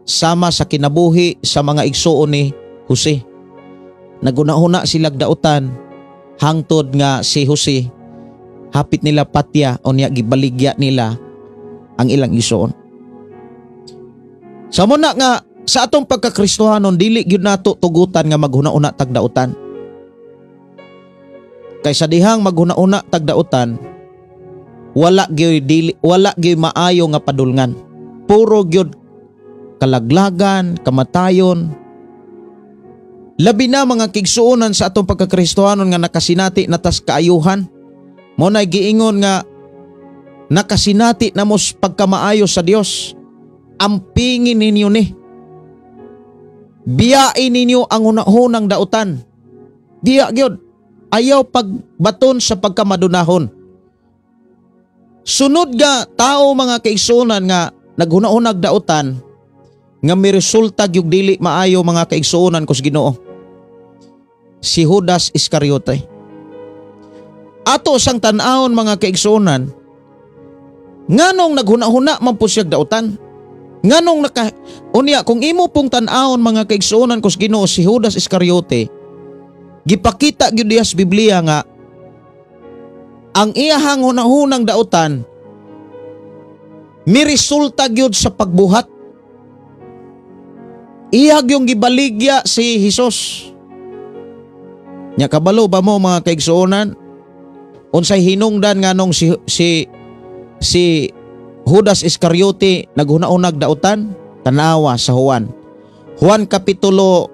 sama sa kinabuhi sa mga igsuon ni Jose. Naghuna-huna silag dautan hangtod nga si Jose hapit nila patya, unya gibaligya nila ang ilang igsuon. Sa muna nga sa atong pagkakristohanon, dili gyud nato tugutan nga maghuna-una tag dautan. Kay sa dihang maghuna-una tag dautan, Wala gyud dili, wala gyud maayo nga padulngan. Puro gyud kalaglagan, kamatayon. Labi na mga kigsuonan sa atong pagkakristohanon nga nakasinati na tas kaayuhan. Mo nay giingon nga nakasinati na mos pagkamaayo sa Dios. Ampingin ninyo ni. Biyain ninyo ang hunahunang dautan. Biya gyud. Ayaw pagbaton sa pagkamadunahon. Sunod nga tao mga kaigsuonan nga naghunahunag dautan nga miresulta gyud dili maayo mga kaigsuonan kus Ginoo. Si Judas Iscariote. Ato sang tan-awon mga kaigsuonan, nganong naghunahuna man po siyag dautan? Nganong naka unya kung imo pong tan-awon mga kaigsuonan kus Ginoo si Judas Iscariote, gipakita gyud diha sa Biblia nga ang iyahang hunahunang dautan miresulta gyud sa pagbuhat. Iyag yung gibaligya si Hesus. Nya kabalo ba mo mga kaigsuonan unsay hinungdan nganong si Judas Iscariote naghuna-unag dautan? Tanawa sa Juan. Juan Kapitulo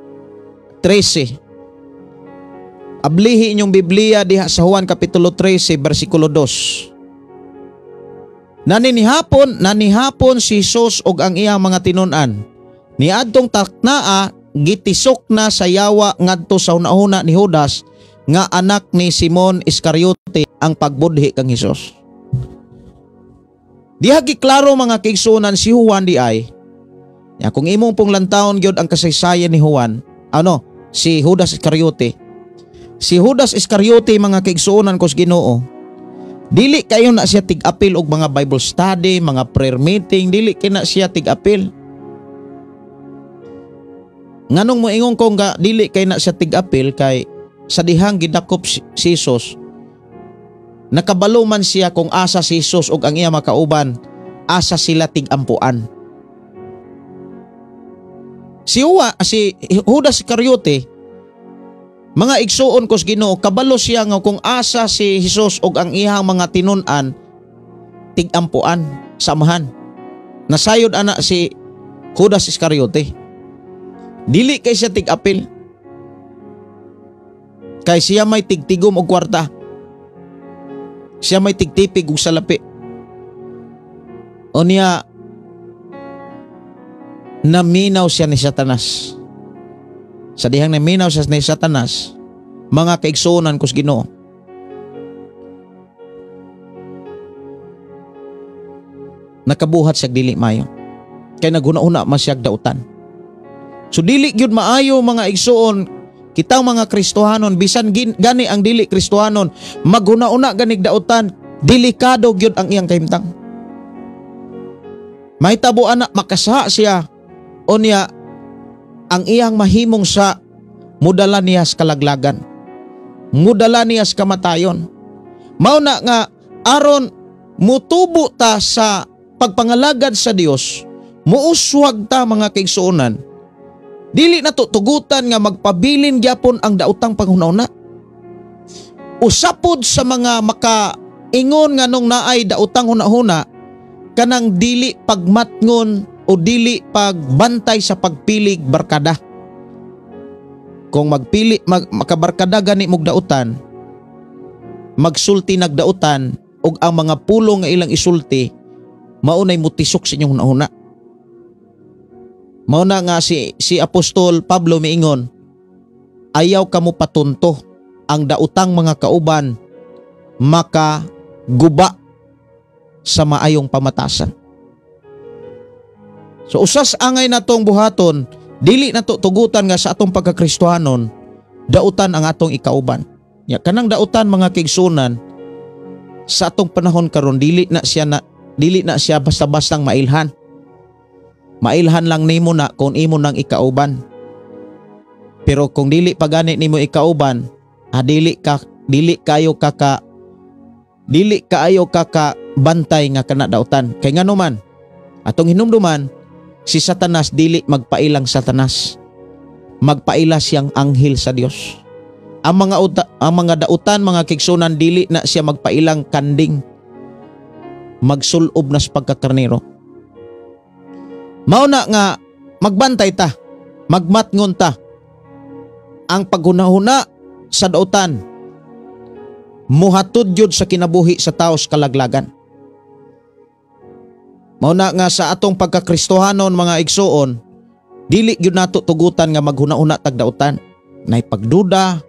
13. Ablihi inyong Biblia diha sa Juan Kapitulo 13 versikulo 2. Naninihapon si Jesus og ang iyang mga tinun-an. Niadtong taknaa gitisok na sa yawa ngadto sa hunahuna ni Judas nga anak ni Simon Iscariote ang pagbudhi kang Hesus. Diha giklaro mga kaigsuonan si Juan di ay. Ya, kung imong pong lantawon gyud ang kasaysayan ni Juan, ano, si Judas Iscariote. Si Judas Iscariote mga kaigsuonan kos Ginoo, dili kayo na siya tig-apil og mga Bible study, mga prayer meeting, dili kay na siya tig-apil. Nganong moingon ko nga dili kay na siya tig-apil kay sa dihang gidakop si Jesus, nakabalo man siya kung asa si Jesus og ang iya makauban, asa sila tig-ampuan. Si Judas Iscariote, mga igsuon kos Ginoo, kabalo siya nga kung asa si Jesus og ang iyang mga tinun-an tig-ampuan sa amahan. Nasayod ana si Judas Iscariote. Dili kay siya tig-apil. Kay siya may tigtigom og kwarta. Siya may tigtipig og salapi. O niya, naminaw siya ni Satanas. Sa dihang naminaw siya ni Satanas, mga kaigsuonan kus Ginoo, nakabuhat siya dili maayo. Kay naghuna-huna man siya dautan. So dili gyud maayo mga igsuon, kitang mga Kristohanon, bisan gani ang dili Kristohanon, maghuna-una ganig dautan, delikado gyud ang iyang kahimtang. Mahitabo ana makasaha siya, unya ang iyang mahimong sa mudala niya sa kalaglagan, mudala niya sa kamatayon. Mao na nga aron mutubo ta sa pagpangalagad sa Dios, muuswag ta mga kaigsuonan. Dili na to tugutan nga magpabilin gyapon ang daotang panghuna-una. Usapod sa mga makaingon nga nung naay daotang hunahuna, kanang dili pagmatngon o dili pagbantay sa pagpilig barkada. Kung magpili makabarkada gani mog dautan, magsulti nagdautan og ang mga pulong nga ilang isulti maunay mutisok sa inyong hunahuna. Mao na nga si Apostol Pablo miingon, ayaw kamo patunto ang daotang mga kauban makaguba sa maayong pamatasan. So usas angay natong buhaton, dili nato tugutan nga sa atong pagkakristohanon, dautan ang atong ikauban. Ya kanang dautan mga kaigsunan sa atong panahon karon dili na siya basta-bastang mailhan. Mailhan lang nimo na kung imo nang ikauban. Pero kung dili pa gani nimo ikauban, dili kaayo ka bantay nga kana dautan. Kay ngano man atong hinumduman, si Satanas dili magpailang Satanas. Magpaila siyang anghel sa Dios. Ang mga dautan mga kigsunan dili na siya magpailang kanding. Magsulob na sa pagkakarnero. Mao na nga magbantay ta, magmatngon ta. Ang paghunahuna sa dautan muhatod gyud sa kinabuhi sa taos kalaglagan. Mao na nga sa atong pagkakristohanon, mga igsuon, dili gyud nato tugutan nga maghuna-huna tag dautan. Nay pagduda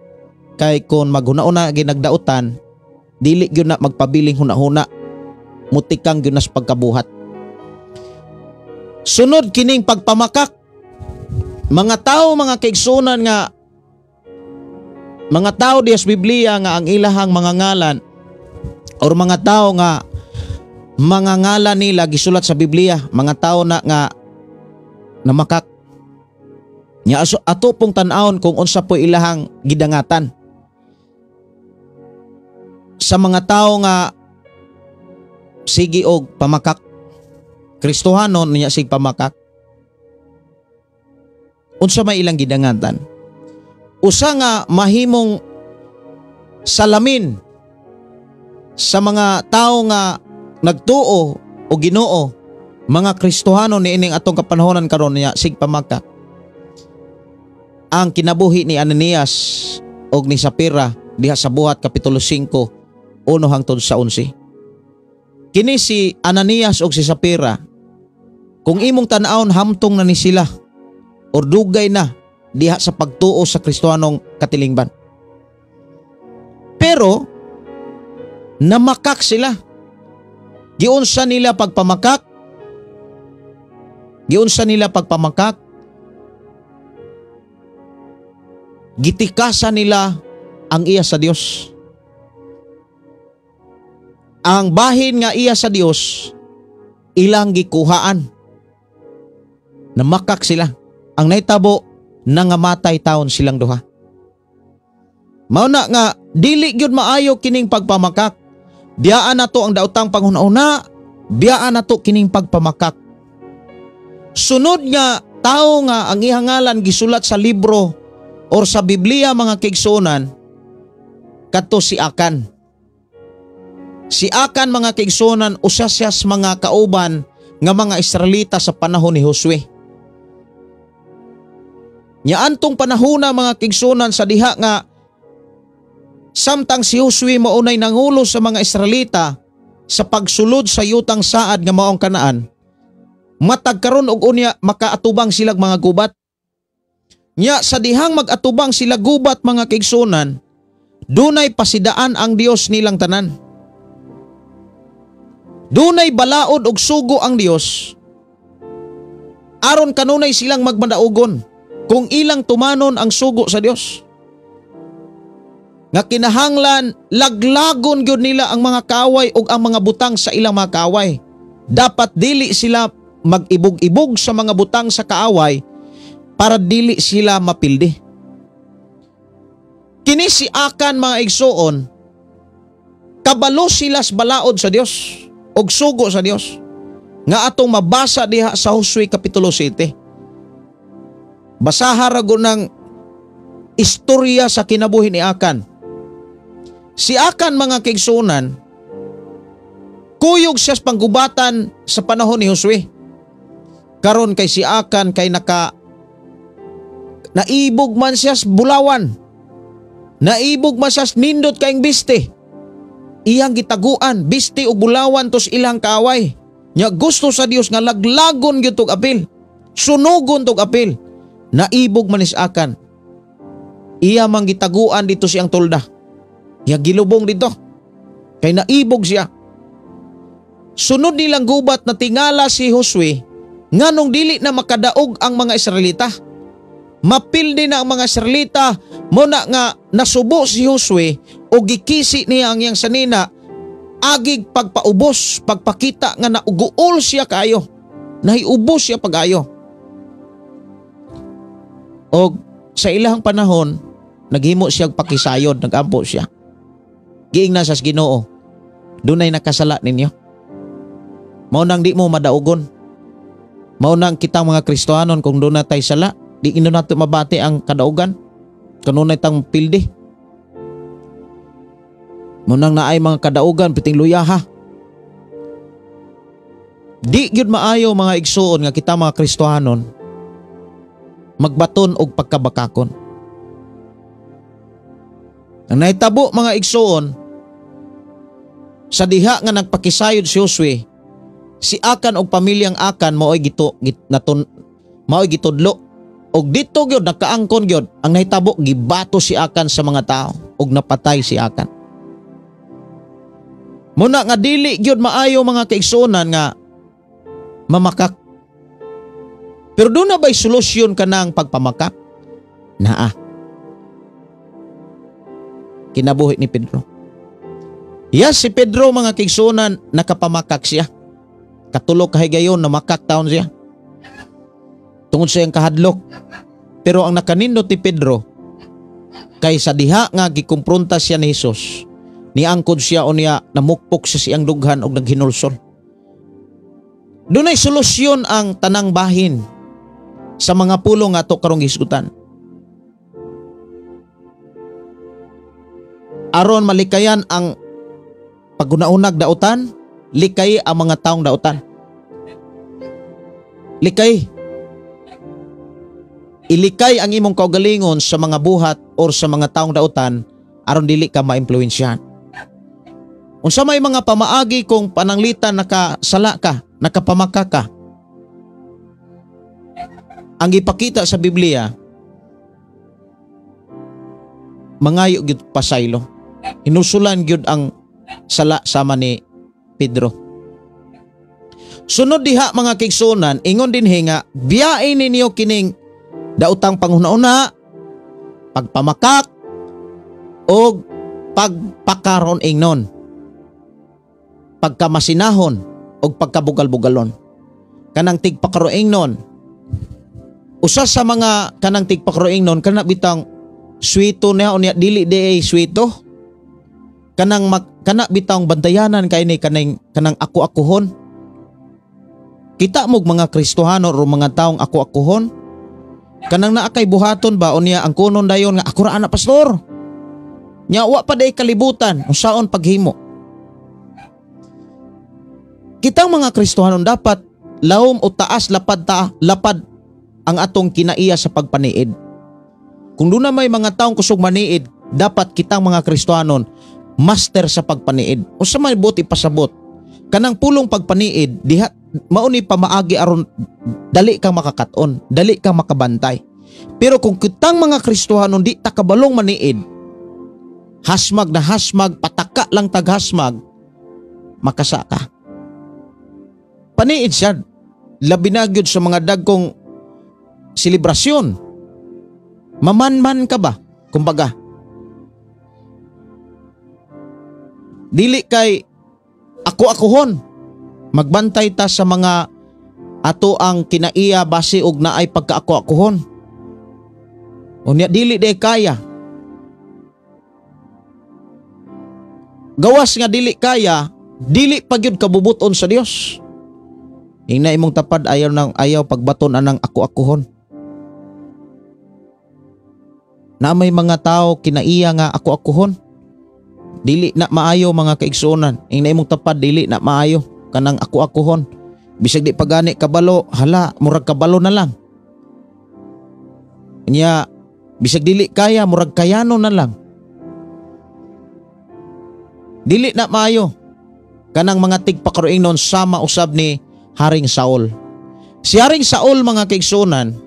kay kon maghuna-huna ginagdautan, dili gyud na magpabiling huna-huna, mutikang gyud na sa pagkabuhat. Sunod kining pagpamakak. Mga tao, mga kaigsunan, nga mga tao diya sa Biblia nga ang ilahang mga ngalan or mga tao nga mga ngalan nila gisulat sa Biblia, mga tao na nga namakak. Nya aso ato pong tan-awon kung unsa po ilahang gidangatan. Sa mga tao nga sige og pamakak, Kristohanon niya sig pamakak. Unsa may ilang gidangatan? Usa nga mahimong salamin sa mga tao nga nagtuo o Ginoo, mga Kristohano niining atong kapanahonan karon niya sig pamakak, ang kinabuhi ni Ananias og ni Sapira diha sa Buhat kapitulo 5, 1 hangtod sa 11. Kini si Ananias og si Sapira, kung imong tan-awon, hamtong na ni sila or dugay na diha sa pagtuo sa Kristohanong katilingban. Pero namakak sila. Giunsa nila pagpamakak? Giunsa nila pagpamakak? Gitikasan nila ang iya sa Dios. Ang bahin nga iya sa Dios, ilang gikuhaan. Namakak sila. Ang naitabo, nangamatay taon silang duha. Mao na nga dili gyud maayo kining pagpamakak. Biyaan nato ang daotang panghuna-huna, biyaan nato kining pagpamakak. Sunod nga tao nga ang iyang ngalan gisulat sa libro or sa Biblia, mga kaigsuonan, kadto si Akan. Si Akan, mga kaigsuonan, usa siya sa mga kauban nga mga Israelita sa panahon ni Josue. Nya antong panahona, mga kaigsuonan, sa diha nga samtang si Josue maunay nangulo sa mga Israelita sa pagsulod sa yutang saad nga maong Kanaan, matag karon og unya makaatubang silag mga gubat. Nya sa dihang mag-atubang sila gubat, mga kaigsuonan, dunay pasidaan ang Dios nilang tanan. Dunay balaod og sugo ang Dios aron kanunay silang magmadaugon kung ilang tumanon ang sugo sa Dios. Nga kinahanglan laglagon gyud nila ang mga kaaway ug ang mga butang sa ilang mga kaaway. Dapat dili sila mag-ibog-ibog sa mga butang sa kaaway para dili sila mapildi. Kini si Akan, mga igsuon, kabalo sila sa balaod sa Dios og sugo sa Dios nga atong mabasa diha sa Josue kapitulo 7. Basaha ra gud ng istorya sa kinabuhi ni Akan. Si Akan, mga kaigsuonan, kuyog siya sa panggubatan sa panahon ni Josue. Karon kay si Akan kay naibog man siya sa bulawan. Naibog man siya sa nindot kaayong biste. Iyang gitaguan biste ug bulawan tos ilang kaaway. Nya gusto sa Dios nga laglagon gyud tog apil. Sunugon tog apil. Naibog man ni si Akan. Iya man gitaguan dito siyang tolda. Nya gilubong dito. Kay naibog siya. Sunod nilang gubat na tingala si Josue nganong dili na makadaog ang mga Israelita. Mapildi na ang mga Israelita, mo na nga nasubo si Josue o gikisi niya ang iyang sanina agig pagpaubos, pagpakita nga nauguol siya kaayo. Nahiubos siya pag-ayo. Og sa ilahang panahon, naghimo siya pakisayod, nagampo siya. Giingnan sa Ginoo, dunay nakasala ninyo. Mao nang di mo madaugon. Mao nang kitang mga Kristohanon, kung doon na tay sala, di ino nato mabati ang kadaugan. Kanunay tang pildi. Mao nang naay mga kadaugan, piting luyaha. Di gyud maayo, mga igsuon, nga kita mga Kristohanon magbaton og pagkabakakon. Ang nahitabo, mga igsuon, sa diha nga nagpakisayod si Josue, si Akan og pamilyang Akan mao'y gito git, naton mao'y gitudlo og dito gyud nakaangkon gyud. Ang nahitabo, gibato si Akan sa mga tao og napatay si Akan. Muna nga dili gyud maayo, mga kaigsuonan, nga mamakak. Pero duna ba'y solusyon kanang pagpamakak? Naa. Kinabuhi ni Pedro. Yes, si Pedro, mga kaigsuonan, nakapamakak siya. Katulok kahigayon, namakak taon siya. Tungod sa iyang kahadlok. Pero ang nakanindot ni Pedro, kay sa diha nga gikumpronta siya ni Jesus, niangkod siya o niya namukpok siya siyang dughan og naghinulsol. Dunay solusyon ang tanang bahin sa mga pulong nga ato karong hisgutan. Aron malikayan ang paguna-unag dautan, likay ang mga taong dautan. Likay. Ilikay ang imong kaugalingon sa mga buhat or sa mga taong dautan aron dili ka maimpluwensyahan. Unsa may mga pamaagi kung pananglitan nakasala ka, nakapamaka ka? Ang gipakita sa Biblia, mangayo gyud pasaylo. Hinusulan gyud ang sala sama ni Pedro. Sunod diha, mga kaigsuonan, ingon dinhi nga biyain ninyo kining daotang panghuna-una, pagpamakak og pagpakaron ingnon, pagkamasinahon og pagkabugal-bugalon. Kanang tigpakaroingnon, usa sa mga kanang tigpakaroingnon, kana bitang swito niya unya dili di ay swito. Kanang kana bitang bantayanan kay ni kaning kanang ako-akohon. Kita mog mga Kristohano o mga taong ako-akohon. Kanang naa kay buhaton ba unya ang kunon dayon nga ako ra ana, pastor. Nya wa pa day kalibutan unsaon paghimo. Kitang mga Kristohanon dapat lawom o taas lapad ta lapad ang atong kinaiya sa pagpaniid. Kung duna may mga taong kusog maniid, dapat kitang mga Kristohanon master sa pagpaniid. Unsa may buot ipasabot? Kanang pulong pagpaniid diha mao ni pamaagi aron dali kang makakat-on, dali kang makabantay. Pero kung kitang mga Kristohanon di ta kabalong maniid, hasmag na hasmag, pataka lang taghasmag, makasa ka. Paniid siya, labi na gyud sa mga dagkong selebrasyon. Mamanman ka ba? Kumbaga, dili kay ako-akohon. Magbantay ta sa mga ato ang kinaiya base og naay pagkaako-akohon. Unya dili day kaya. Gawas nga dili kaya, dili pa gyud kabubuton sa Dios. Ingna imong tapad, ayaw nang ayaw pagbaton anang ako-akohon. Na may mga tao kinaiya nga ako-akohon. Dili na maayo, mga kaigsuonan. Ingna imong tapad, dili na maayo kanang ako-akohon. Bisag di pa gani kabalo, hala, murag kabalo na lang. Nya bisag dili kaya, murag kayano na lang. Dili na maayo kanang mga tigpakaroingnon sama usab ni Haring Saul. Si Haring Saul, mga kaigsuonan,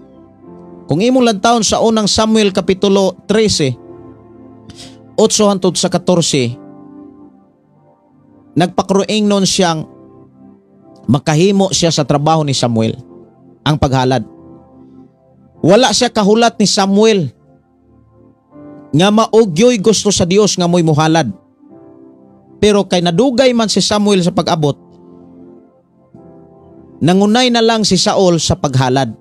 kung imong lantawon sa unang Samuel kapitulo 13, 8 hangtod sa 14, nagpakaroingnon siyang makahimo siya sa trabaho ni Samuel, ang paghalad. Wala siya kahulat ni Samuel nga maugyoy gusto sa Dios nga mo'y muhalad. Pero kay nadugay man si Samuel sa pag-abot, nangunay na lang si Saul sa paghalad.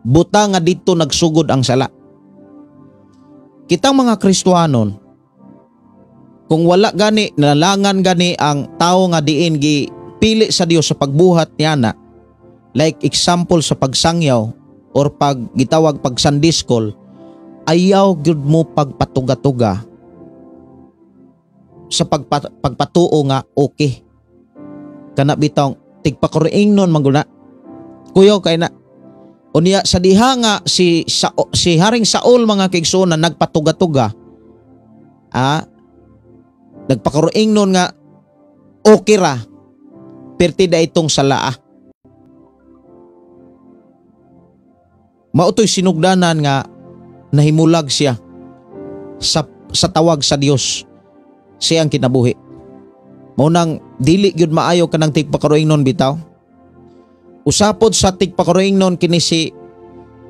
Buta nga dito nagsugod ang sala. Kitang mga Kristohanon, kung wala gani, nalangan gani ang tao nga diin gipili sa Dios sa pagbuhat niya na, like example sa pagsangyaw or pag gitawag pag Sunday school, ayaw gyud mo pagpatuga-tuga sa pagpatuo nga okay. Kana bitong tigpakaroingnon man gud na. Kuyaw kay na. Unya sa diha nga si Haring Saul mga kaigsuonan nagpatuga-tuga, nagpakaroingnon nga okay ra, perti da itong salaa. Mao to'y sinugdanan nga nahimulag siya sa tawag sa Dios siyang kinabuhi. Mao nang dili gyud maayo kanang tigpakaroingnon bitaw. Usapod sa tigpakaroingnon kini si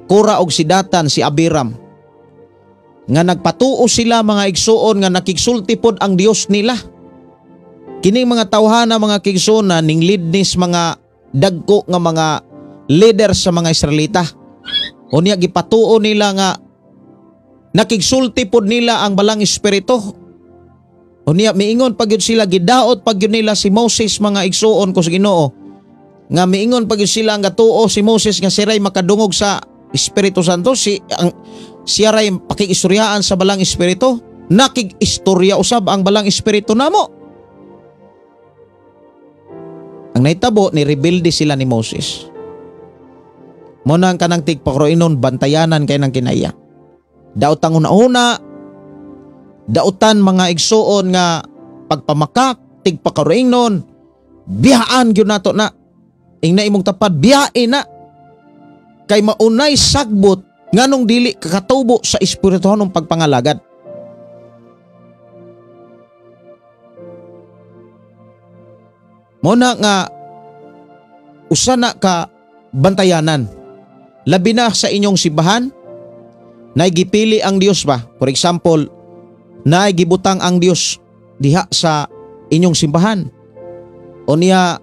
Kora og si Datan, si Abiram, nga nagpatuo sila mga igsuon nga nakigsulti pod ang Dios nila. Kining mga tawhana mga kigsuonan ning leadnis mga dagko nga mga leader sa mga Israelita. Unya gipatuo nila nga nakigsulti pod nila ang balang espiritu. Unya miingon pag yun sila, gidaot pag yun nila si Moses mga igsuon ko sa Ginoo. Nga miingon pag yun sila ang gatuo si Moses nga siray makadungog sa Espiritu Santo, siya ray pakiistoryaan sa balang espiritu. Nakig-istorya usab ang balang espiritu namo. Ang nahitabo ni rebelde sila ni Moses. Muna ang kanang tigpakaroinon, bantayanan kay ng kinaya. Daotang una-una, dautan mga igsuon nga pagpamakak, tigpakaroinon, biyaan gyud nato na. Ingna imong tapad, biyae na. Kay maunay sagbot nganong dili kakatubo sa espirituhanong pagpangalagad. Muna nga usa na ka bantayanan. Labi na sa inyong simbahan, naigipili ang Dios ba? For example, naigibutang ang Dios diha sa inyong simbahan. O niya,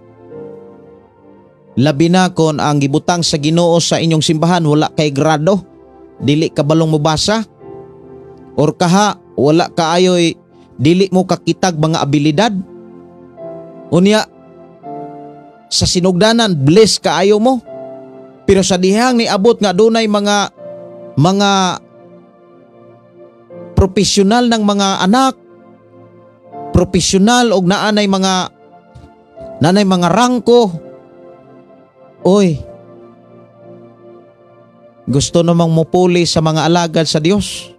labi na kon ang gibutang sa Ginoo sa inyong simbahan wala kay grado, dili ka balong mobasa, or kaha wala kaayoy dili mo kakitag mga abilidad. Unya sa sinugdanan bless kaayo mo, pero sa dihang niabot nga dunay mga profesional ng mga anak, profesional og naanay mga rangko. Oy, gusto namang mupuli sa mga alagad sa Dios.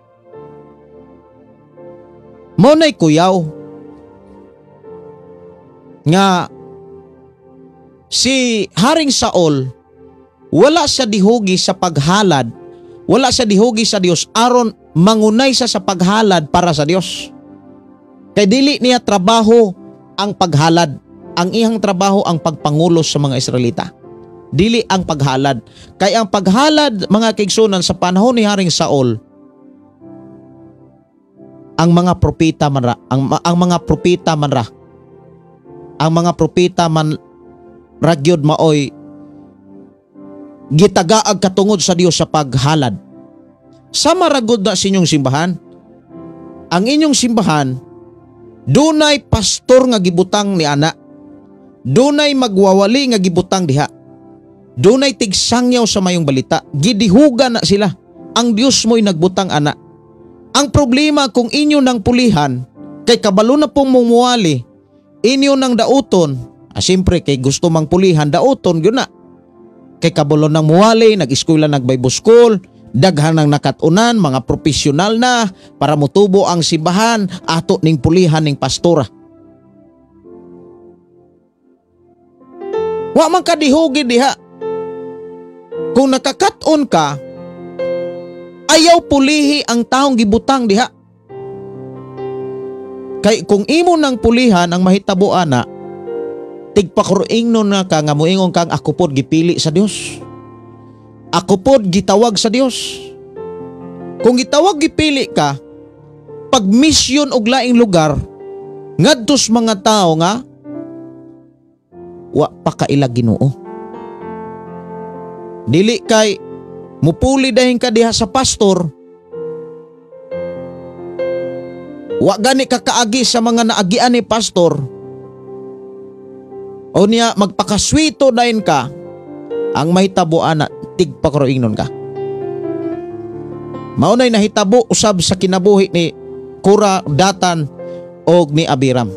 Mo na'y kuyaw nga si Haring Saul wala siya dihugi sa paghalad, wala siya dihugi sa Dios aron mangunay siya sa paghalad para sa Dios. Kay dili niya trabaho ang paghalad, ang iyang trabaho ang pagpangulo sa mga Israelita. Dili ang paghalad. Kay ang paghalad mga kaigsunan sa panahon ni Haring Saul, ang mga propeta man ra, ang mga propeta man ra, ang mga propeta man ragyod maoy gitagaag katungod sa Dios sa paghalad. Sama ragod na sa inyong simbahan. Ang inyong simbahan dunay pastor nga gibutang ni ana, dunay magwawali nga gibutang diha, dunay tigsangyaw sa mayong balita, gidihugan na sila. Ang Dios mo'y nagbutang ana. Ang problema kung inyo nang pulihan, kay kabalo na pong mumuwali, inyo nang dauton, siyempre kay gusto mang pulihan, dauton yun na. Kay kabalo nang muwali, nag-eskwela, nag-Bible school, daghan ng nakatunan, mga profesional na, para mutubo ang simbahan, ato ning pulihan ning pastora. Wa man ka dihugi diha. Kung nakakaton ka, ayaw pulihi ang taong gibutang diha. Kay kung imo nang pulihan ang mahitabo ana, tigpakuroingnon na ka nga moingon kang ako pod gipili sa Dios. Ako pod gitawag sa Dios. Kung gitawag gipili ka, pag misyon og laing lugar, ngadtos mga tao nga wa pa kaila Ginoo. Dili kay mupuli dahin ka diha sa pastor, wa gani ka kaagi sa mga naagian ni pastor, o niya magpakaswito dahin ka, ang mahitabo ana tigpakaroingnon ka. Maunay nahitabo usab sa kinabuhi ni Kora, Datan og ni Abiram.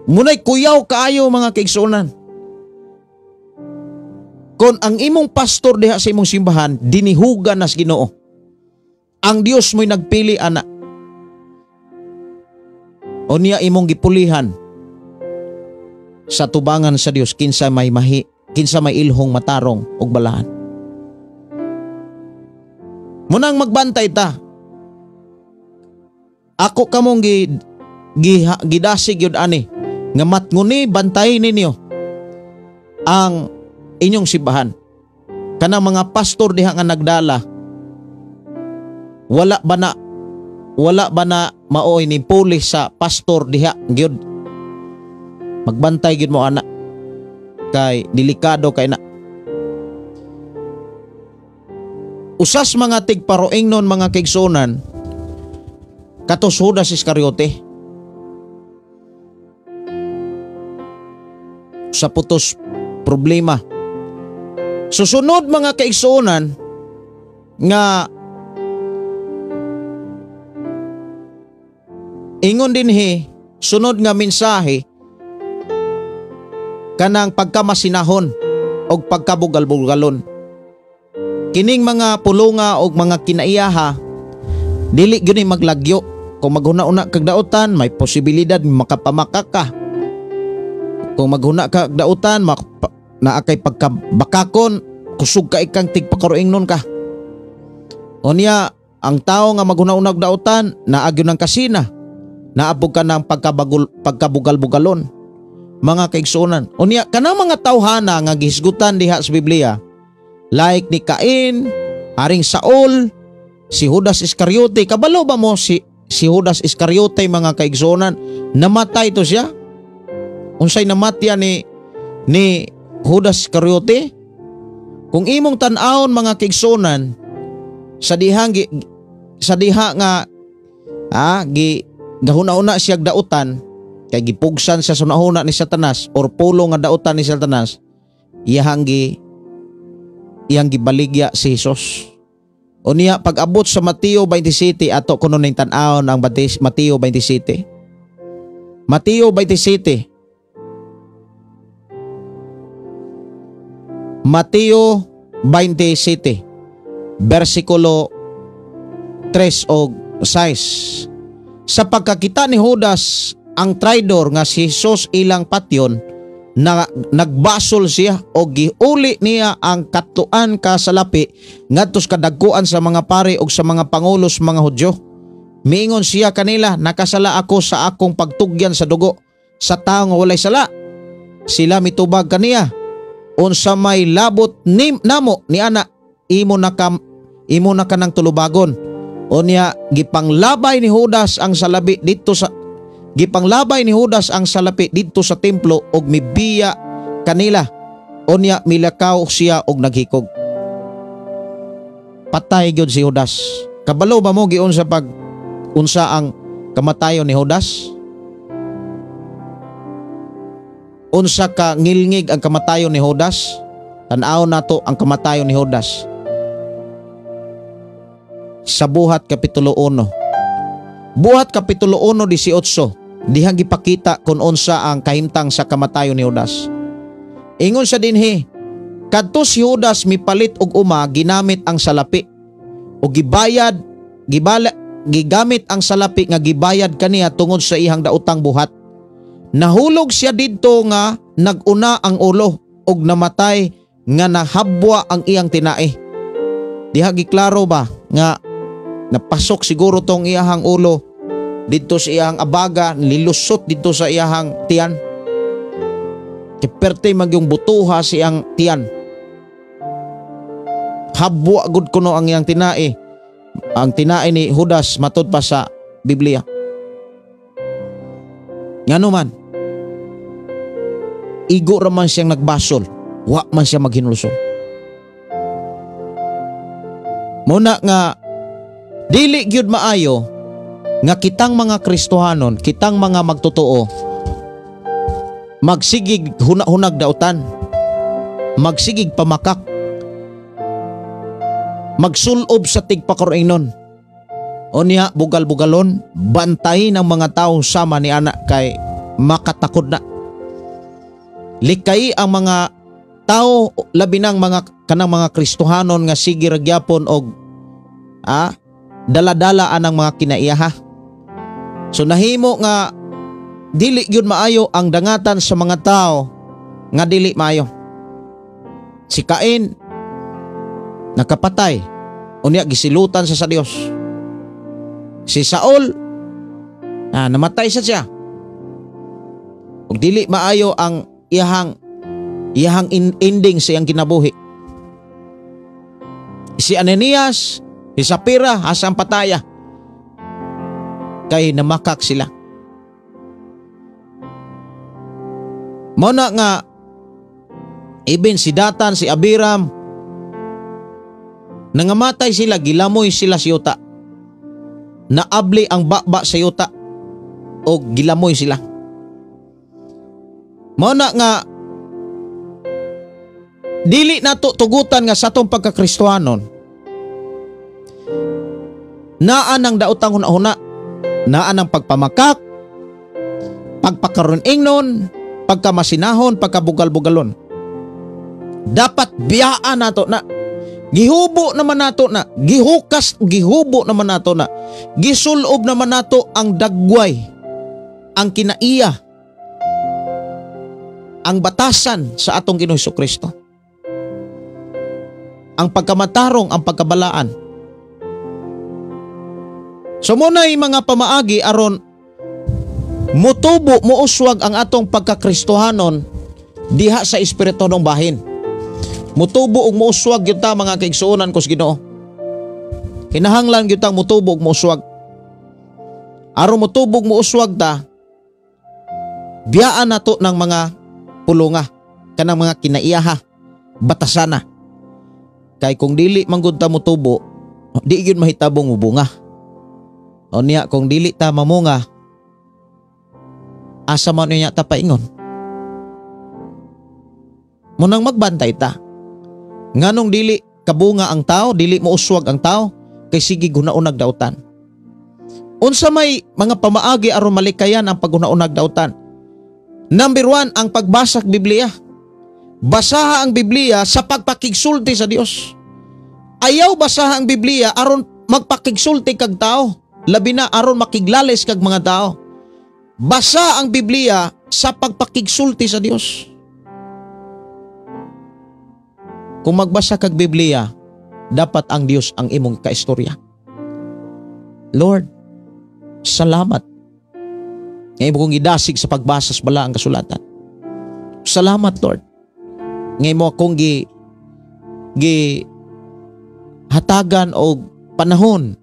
Munay kuyaw kaayo mga kaigsuonan. Kon ang imong pastor diha sa imong simbahan dinihugan nas Ginoo. Ang Dios mo'y nagpili ana. O niya imong gipulihan sa tubangan sa Dios kinsa may mahi, kinsa may ilhong matarong og balahan. Munang magbantay ta. Ako kamong gidasig yun ani nga matnguni bantay ninyo ang inyong simbahan. Kanang mga pastor diha nga nagdala, wala ba na maoy ni pulis sa pastor diha gyud. Magbantay gyud mo ana kay delikado kay na. Usas mga tigparoing nun mga kaigsunan, katos Judas Iscariote. Sa putos problema. Susunod mga kaigsunan nga ingon dinhi, sunod nga mensahe kanang pagkamasinahon og pagkabugal-bugalon. Kining mga pulunga og mga kinaiyaha dili gyud ni maglagyo. Kung maghuna-una kag dautan, may posibilidad makapamakak ka. Kung maghuna ka dautan, naa kay pagkabakakon, kusog ka ikang tigpakaroing nun ka. O niya, ang tao nga maghuna-una og dautan, naa gyud ng kasina, naabog ka ng pagkabugal-bugalon. Mga kaigsuonan. O niya, kanang mga tawhana nga gihisgutan diha sa Biblia, like ni Cain, Haring Saul, si Judas Iscariote. Kabalo ba mo si Judas Iscariote mga kaigsuonan? Namatay to siya. Unsay namatya ni Judas Iscariote? Kung imong tan-awon mga kaigsuonan, sa diha nga gahuna-una siya dautan, kay gipugsan siya sa hunahuna ni Satanas or pulo nga dautan ni Satanas, iyang gibaligya si Jesus. O niya pag-abot sa Mateo 27, ato kuno ning tan-awon ang Mateo 27. Mateo 27. Mateo 27 versikulo 3 og 6. Sa pagkakita ni Judas ang traidor nga si Jesus ilang patyon, na nagbasol siya o giuli niya ang katluan ka salapi ngadto sa kadagkuan sa mga pari og sa mga pangulo sa mga Hudyo. Miingon siya kanila, nakasala ako sa akong pagtugyan sa dugo sa tawo nga walay sala. Sila mitubag kaniya, unsa may labot ni namo ni ana, imo na ka ng tulubagon. Unya gipanglabay ni Judas ang salapi didto sa gipanglabay ni Judas ang salapi didto sa templo og mibiya kanila. Unya milakaw siya og naghikog. Patay gyud si Judas. Kabalo ba mo giunsa pag unsa ang kamatayon ni Judas? Unsa ka ngilngig ang kamatayon ni Judas? Tan-aw nato ang kamatayon ni Judas sa Buhat Kapitulo 1. Buhat Kapitulo 1:18. Dihang gipakita kung unsa ang kahimtang sa kamatayon ni Judas. Ingon sa dinhi, kadto si Judas mipalit og uma ginamit ang salapi o gibayad gigamit ang salapi nga gibayad kaniya tungod sa iyang daotang buhat. Nahulog siya didto nga naguna ang ulo og namatay nga nahabwa ang iyang tinae. Diha giklaro ba nga napasok siguro tong iyahang ulo didto sa iyang abaga, lilusot didto sa iyahang tiyan. Kiperte magyong butuha sa iyang tiyan. Habwa gud kuno ang iyang tinae. Ang tinae ni Judas matud pa sa Biblia. Ngano man, igo ra man siyang nagbasol, wa man siya maghinulsol. Muna nga dili gyud maayo nga kitang mga Kristohanon, kitang mga magtotoo, magsigig hunahunag dautan, magsigig pamakak, magsulob sa tigpakaroinon. O niya bugal-bugalon, bantayin ang mga taong sama ni anak kay makatakod na. Likay ang mga tao, labi nang mga kanang mga Kristohanon nga sige ra gyapon og dala-dala anang mga kinaiyaha. So nahimo nga dili gyud maayo ang dangatan sa mga tao nga dili maayo. Si Cain nakapatay, unya gisilutan sa Dios. Si Saul namatay sa siya. Ug dili maayo ang iyahang ending sa iyang kinabuhi. Si Ananias, si Sapira, asang pataya kay namakak sila. Mao na nga even si Datan, si Abiram, nangamatay sila, gilamoy sila sa yuta. Naabli ang baba sa yuta o gilamoy sila. Mao na nga dili nato tugutan nga sa atong pagkakristohanon naa nang daotang hunahuna, naa nang pagpamakak, pagpakaron-ingnon, pagkamasinahon, pagkabugal-bugalon. Dapat biyaan nato na, gihubo naman nato na, gihukas, gihubo naman nato na, gisulob naman nato ang dagway, ang kinaiya, ang batasan sa atong Ginoong Hesukristo. Ang pagkamatarong, ang pagkabalaan. So muna'y mga pamaagi aron mutubo, muuswag ang atong pagkakristohanon diha sa espirituhanong bahin. Mutubo ug muuswag gyud ta, mga kaigsuonan ko sa Ginoo. Kinahanglan gyud tang mutubo ug muuswag. Aron mutubo ug muuswag ta, biyaan nato ng mga pulunga, kanang mga kinaiyaha, batasana. Kay kung dili manggod ta mutubo, di gyud mahitabong mubunga. O niya kung dili ta mamunga, asa man niya ta paingon? Munang magbantay ta. Nganong dili kabunga ang tao, dili mouswag ang tao, kay sige gunaunag dautan. Unsa may mga pamaagi aron malikayan ang paghunaunag dautan? Number 1, ang pagbasa og Biblia. Basaha ang Biblia sa pagpakigsulti sa Dios. Ayaw basaha ang Biblia aron magpakigsulti kag tao, labi na aron makiglalis kag mga tao. Basa ang Biblia sa pagpakigsulti sa Dios. Kung magbasa kag Biblia, dapat ang Dios ang imong kaistorya. Lord, salamat nga imo kong gidasig sa pagbasa sa balaang kasulatan. Salamat, Lord, nga imo akong gi hatagan og panahon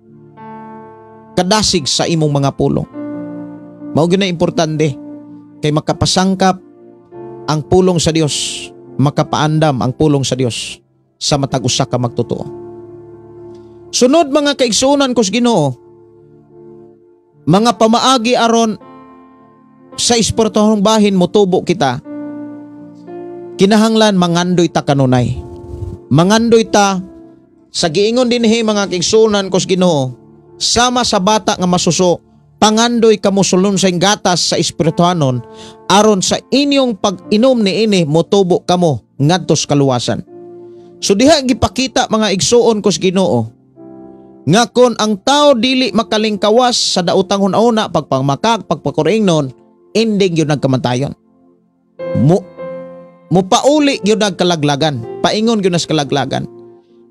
kadasig sa imong mga pulong. Mao gyud na importante kay makapasangkap ang pulong sa Dios, makapaandam ang pulong sa Dios sa matag usa ka magtotoo. Sunod, mga kaigsuonan ko sa Ginoo, mga pamaagi aron sa espirituhanong bahin motubo kita, kinahanglan mangandoy ta kanunay. Mangandoy ta sa giingon dinhi, mga kaigsuonan ko sa Ginoo, sama sa bata nga masuso, pangandoy kamo sulon sa gatas sa espirituhanon aron sa inyong pag-inom niini motubo kamo ngadto sa kaluwasan. So diha gipakita, mga igsuon ko sa Ginoo, nga kon ang tao dili makalingkawas sa daotang hunahuna, pagpangmakak, pagpakuringnon, ending yun nagkamantayon. Mupauli yun nagkalaglagan, paingon yun sa kalaglagan.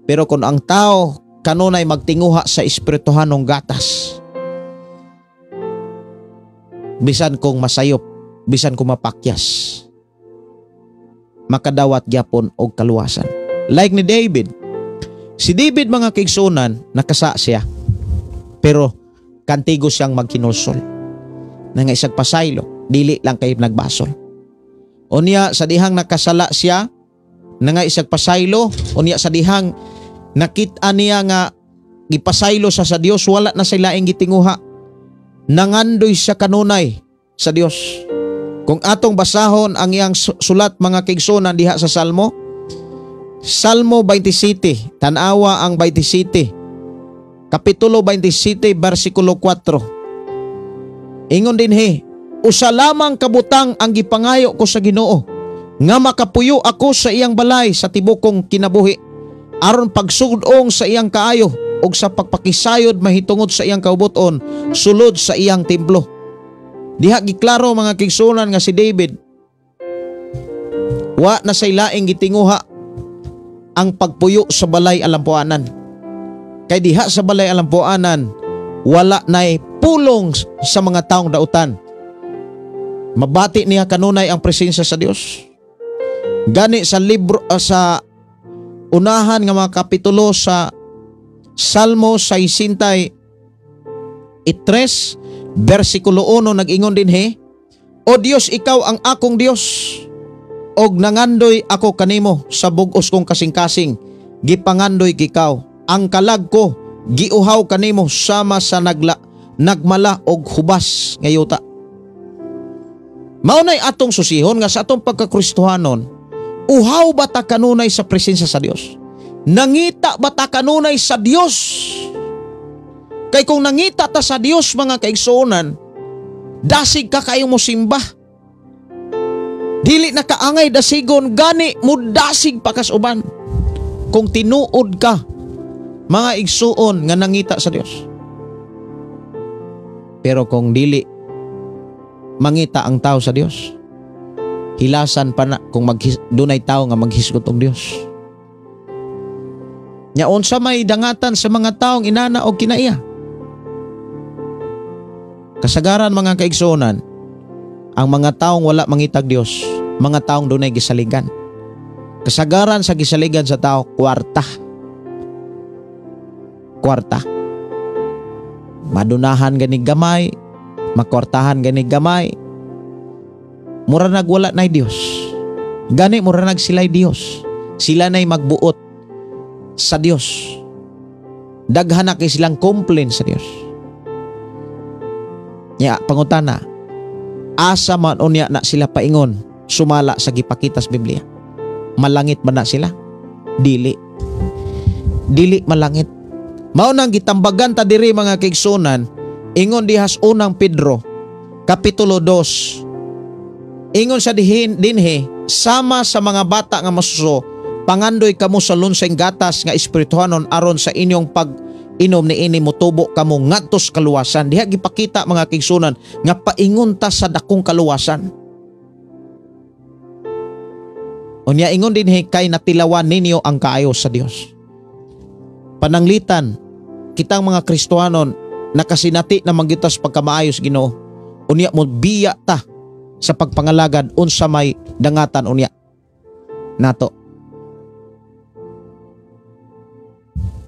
Pero kung ang tao kanunay magtinguha sa espirituhanong gatas, bisan kung masayop, bisan kung mapakyas, makadawat gyapon og kaluwasan. Like ni David. Si David, mga kaigsuonan, nakasa siya. Pero kantigo siyang magkinulsol. Nanga isag pasaylo, dili lang kay nagbasol. Unya sa dihang nakasala siya, nanga isag pasaylo, unya sa dihang nakita niya nga gipasaylo sa Dios, wala na sila laing gitinguha. Nangandoy siya kanunay sa Dios. Kung atong basahon ang iyang sulat, mga kaigsuonan, diha sa Salmo, Salmo 27, tanawa ang 27, Kapitulo 27, versikulo 4. Ingon dinhi, usa lamang kabutang ang gipangayo ko sa Ginoo, Nga makapuyo ako sa iyang balay sa tibokong kinabuhi, aron pagsugdong sa iyang kaayo ug sa pagpakisayod mahitungod sa iyang kaubuton sulod sa iyang templo. Diha giklaro mga kaigsuonan nga si David wa na say laing gitinguha ang pagpuyo sa balay alampuanan. Kay diha sa balay alampuanan wala nay pulong sa mga taong dautan. Mabati niya kanunay ang presensya sa Dios. Gani sa libro sa unahan nga mga kapitulo sa Salmo 63 versikulo 1 nag-ingon dinhi, O Dios, ikaw ang akong Dios, og nangandoy ako kanimo sa bug-os kong kasing-kasing, gipangandoy kikaw. Ang kalag ko giuhaw kanimo sama sa nagmala og hubas nga yuta. Mao nay atong susihon nga sa atong pagkakristohanon, uhaw ba ta kanunay sa presensya sa Dios? Nangita ba ta kanunay sa Dios? Kay kung nangita ta sa Dios mga kaigsuonan, dasig ka kayo mo simba. Dili na kaangay dasigon, gani mo dasig pa kas uban. Kung tinuod ka mga igsuon nga nangita sa Dios. Pero kung dili mangita ang tao sa Dios, hilasan pa na kung dunay tao nga maghisgot og Dios. Nya unsa may dangatan sa mga taong inana og kinaiya? Kasagaran mga kaigsuonan, ang mga taong wala mangitag Dios, mga taong dunay gisaligan. Kasagaran sa gisaligan sa tao, kwarta. Kwarta. Madunahan gani gamay, makwartahan gani gamay. Mura nagwala nay Dios. Gani mura nag sila'y Dios. Sila nay magbuot sa Dios. Daghan na kay silang complain sa Dios. Nya pangutana, asa man unya na sila paingon sumala sa gipakita sa Biblia? Malangit ba na sila? Dili. Dili malangit. Mao nang gitambagan ta diri mga kaigsunan, ingon dihas unang Pedro kapitulo 2. Ingon sa dinhi, sama sa mga bata nga masuso, pangandoy kamo sa lunsing gatas nga espirituhanon aron sa inyong pag-inom niini motubo kamo ngadto sa kaluwasan. Diha gipakita mga kaigsunan nga paingon ta sa dakong kaluwasan. Unya ingon dinhi, kay natilawan ninyo ang kaayo sa Dios. Pananglitan kitang mga Kristohanon nakasinati na manggitas pagkamaayos Ginoo. Unya mo biya ta sa pagpangalagad unsa may dangatan unya nato.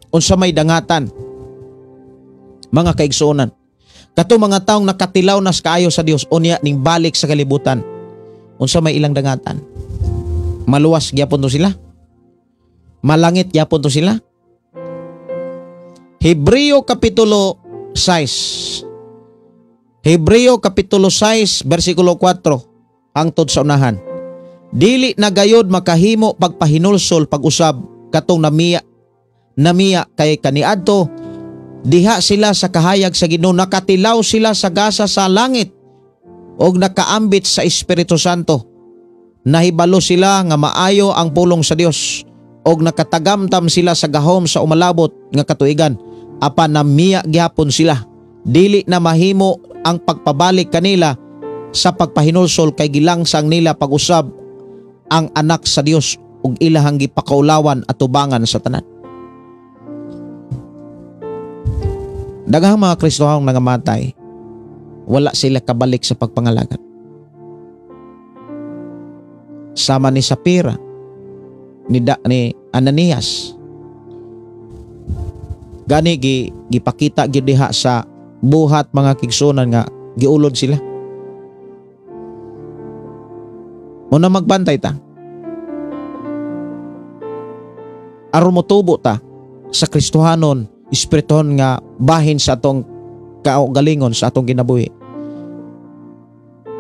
Unsa may dangatan mga kaigsuonan. Kato mga taong nakatilaw nas kaayo sa Dios unya ning balik sa kalibutan. Unsa may ilang dangatan? Maluwas gyapon to sila? Malangit gyapon to sila? Hebreo kapitulo 6. Hebreo kapitulo 6 versikulo 4 hangtod sa unahan. Dili na gayod makahimo pagpahinulsol pag-usab katong namiya kay kaniadto diha sila sa kahayag sa Ginoo, nakatilaw sila sa gasa sa langit og nakaambit sa Espiritu Santo. Nahibalo sila nga maayo ang pulong sa Dios og nakatagamtam sila sa gahom sa umalabot nga katuigan. Apan namiya gihapon sila. Dili na mahimo ang pagpabalik kanila sa pagpahinulsol kay gilangsang nila pag-usab ang anak sa Dios ug ilahang gipakaulawan at tubangan sa tanan. Daghang mga Kristohanong nangamatay, wala sila kabalik sa pagpangalagad. Sama ni Sapira, ni Ananias. Gani gipakita gyud diha sa buhat mga kigsunan nga giulod sila. Muna magbantay ta. Aron motubo ta sa Kristohanon, espirituhon nga bahin sa atong kaugalingon, sa atong kinabuhi.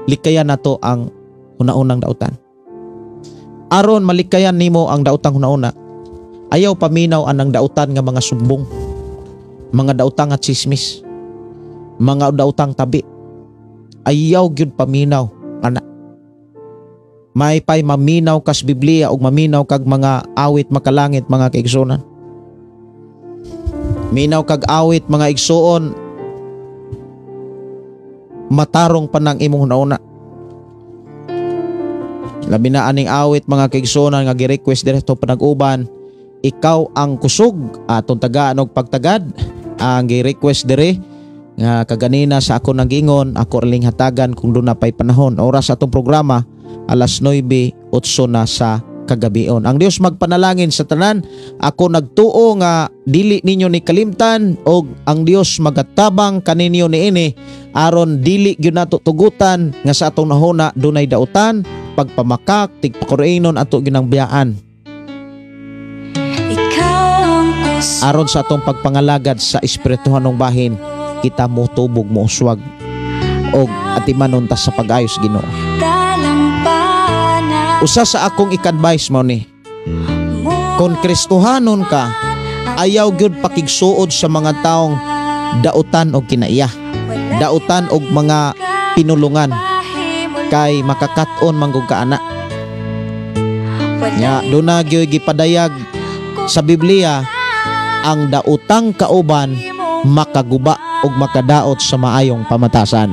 Likayan nato ang una-unang dautan. Aron malikayan nimo ang dautang una-una, ayaw paminaw anang dautan nga mga sumbong, mga dautang at tsismis, mga dautang tabi. Ayaw gyud paminaw ana. May pay maminaw kas Biblia ug maminaw kag mga awit makalangit, mga kaigsuonan. Minaw kag awit, mga igsuon, matarong pa ng imong hunahuna. Labi na aning awit, mga kaigsuonan, nga gi-request diri sa panag-uban, "Ikaw ang Kusog", atong tagaan og pagtagad. Ang gi-request diri nga kaganina sa ako nang gingon, ako ring hatagan kung duna pay panahon. Oras atong programa alas 9:08 na sa kagabion. Ang Dios magpanalangin sa tanan. Ako nagtuo nga dili ninyo ni kalimtan og ang Dios magatabang kaninyo niini aron dili gyud nato tugutan nga sa atong nahuna dunay dautan, pagpamakak, tigpakurainon ato ginang biyaan. Ikaw ang kusog. Aron sa atong pagpangalagad sa espirituhanong bahin, kita mo tubog, mo uswag og atimanon ta sa pag-ayos Ginoo. Dalampana. Usa sa akong ik-advise mo ni, kung Kristohanon ka, ayaw gyud pakigsuod sa mga taong dautan og kinaiya, dautan og mga pinulungan, kay makakaton manggug ka ana. Nya duna gyud gipadayag sa Biblia, ang dautang kauban makaguba og makadaot sa maayong pamatasan.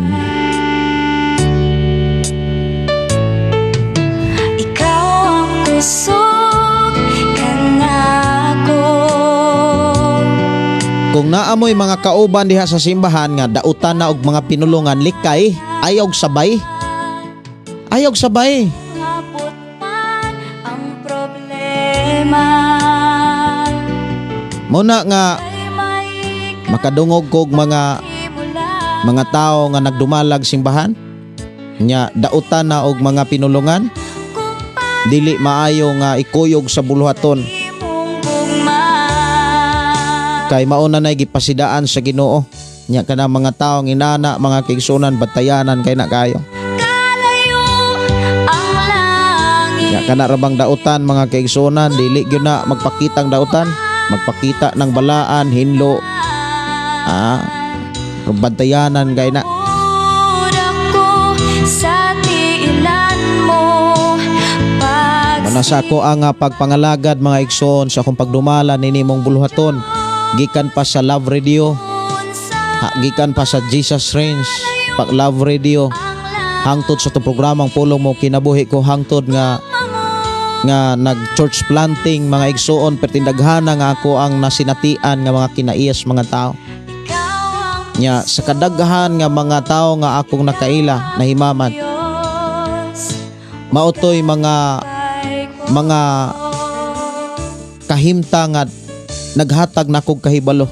Ikaw ang kusog kanako. Kung naamoy mga kauban diha sa simbahan nga dautan na og mga pinulungan, likay, ayaw sabay. Ayaw sabay. Abot man ang problema. Muna nga Ay may makadungog kog mga himula. mga tao nga nagdumalag simbahan nya dautan na og mga pinulungan, dili maayo nga ikuyog sa buluhaton Imong gugma. Kay mauna na gipasidaan sa Ginoo. Nya kana mga taong inana, mga kaigsuonan, batayanan kay na kayo. Kalayo ang langit. Nya kana ra bang dautan, mga kaigsuonan, dili gyud na magpakitang dautan, magpakita ng balaan, hinlo. Bantayanan kay na. Ako sa tiilan mo. Manasa ko ang pagpangalagad, mga igsoon, sa akong pagdumala nini mong buluhaton gikan pa sa Love Radio, ha, gikan pa sa Jesus Reigns pag Love Radio hangtod sa itong programang Pulong Mo Kinabuhi Ko, hangtod nga nga nag church planting, mga igsoon, pertindaghana nga ako ang nasinatian nga mga kinaiyas mga tao. Nya sa kadaghan nga mga tao nga akong nakaila nahimamat, mautoy mga kahimta nga naghatag nakog kahibalo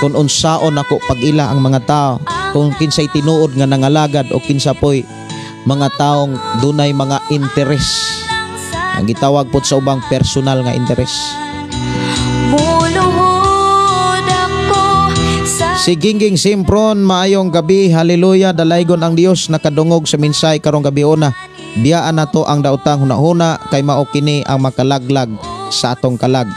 kung unsaon nako pag-ila ang mga tao, kung kinsay tinuod nga nangalagad o kinsa poy mga taong dunay mga interes ang gitawag pod sa ubang personal nga interes. Muluhod ako sa Si Gingging Simpron, maayong gabi, haleluya, dalaygon ang Dios, nakadungog sa minsay karong gabi una. Biyaan nato ang daotang hunahuna kay mao kini ang makalaglag sa atong kalag.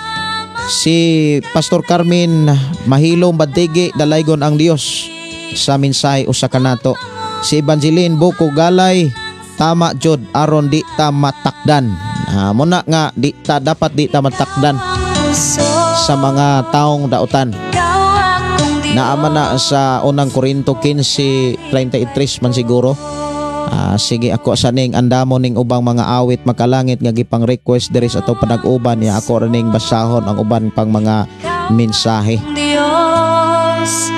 Si Pastor Carmen Mahilom Badigi, dalaygon ang Dios sa minsay usa kanato. Si Evangeline Buko Galay, tama jud aron di ta matakdan. Muna nga di ta dapat di ta matakdan sa mga taong dautan. Naama na sa Unang Korinto 15:33 man siguro. Sige, ako sa ning andamo ning ubang mga awit makalangit nga gipang request diri sa ato panag-uban niya, ako ra ning basahon ang uban pang mga mensahe. Dios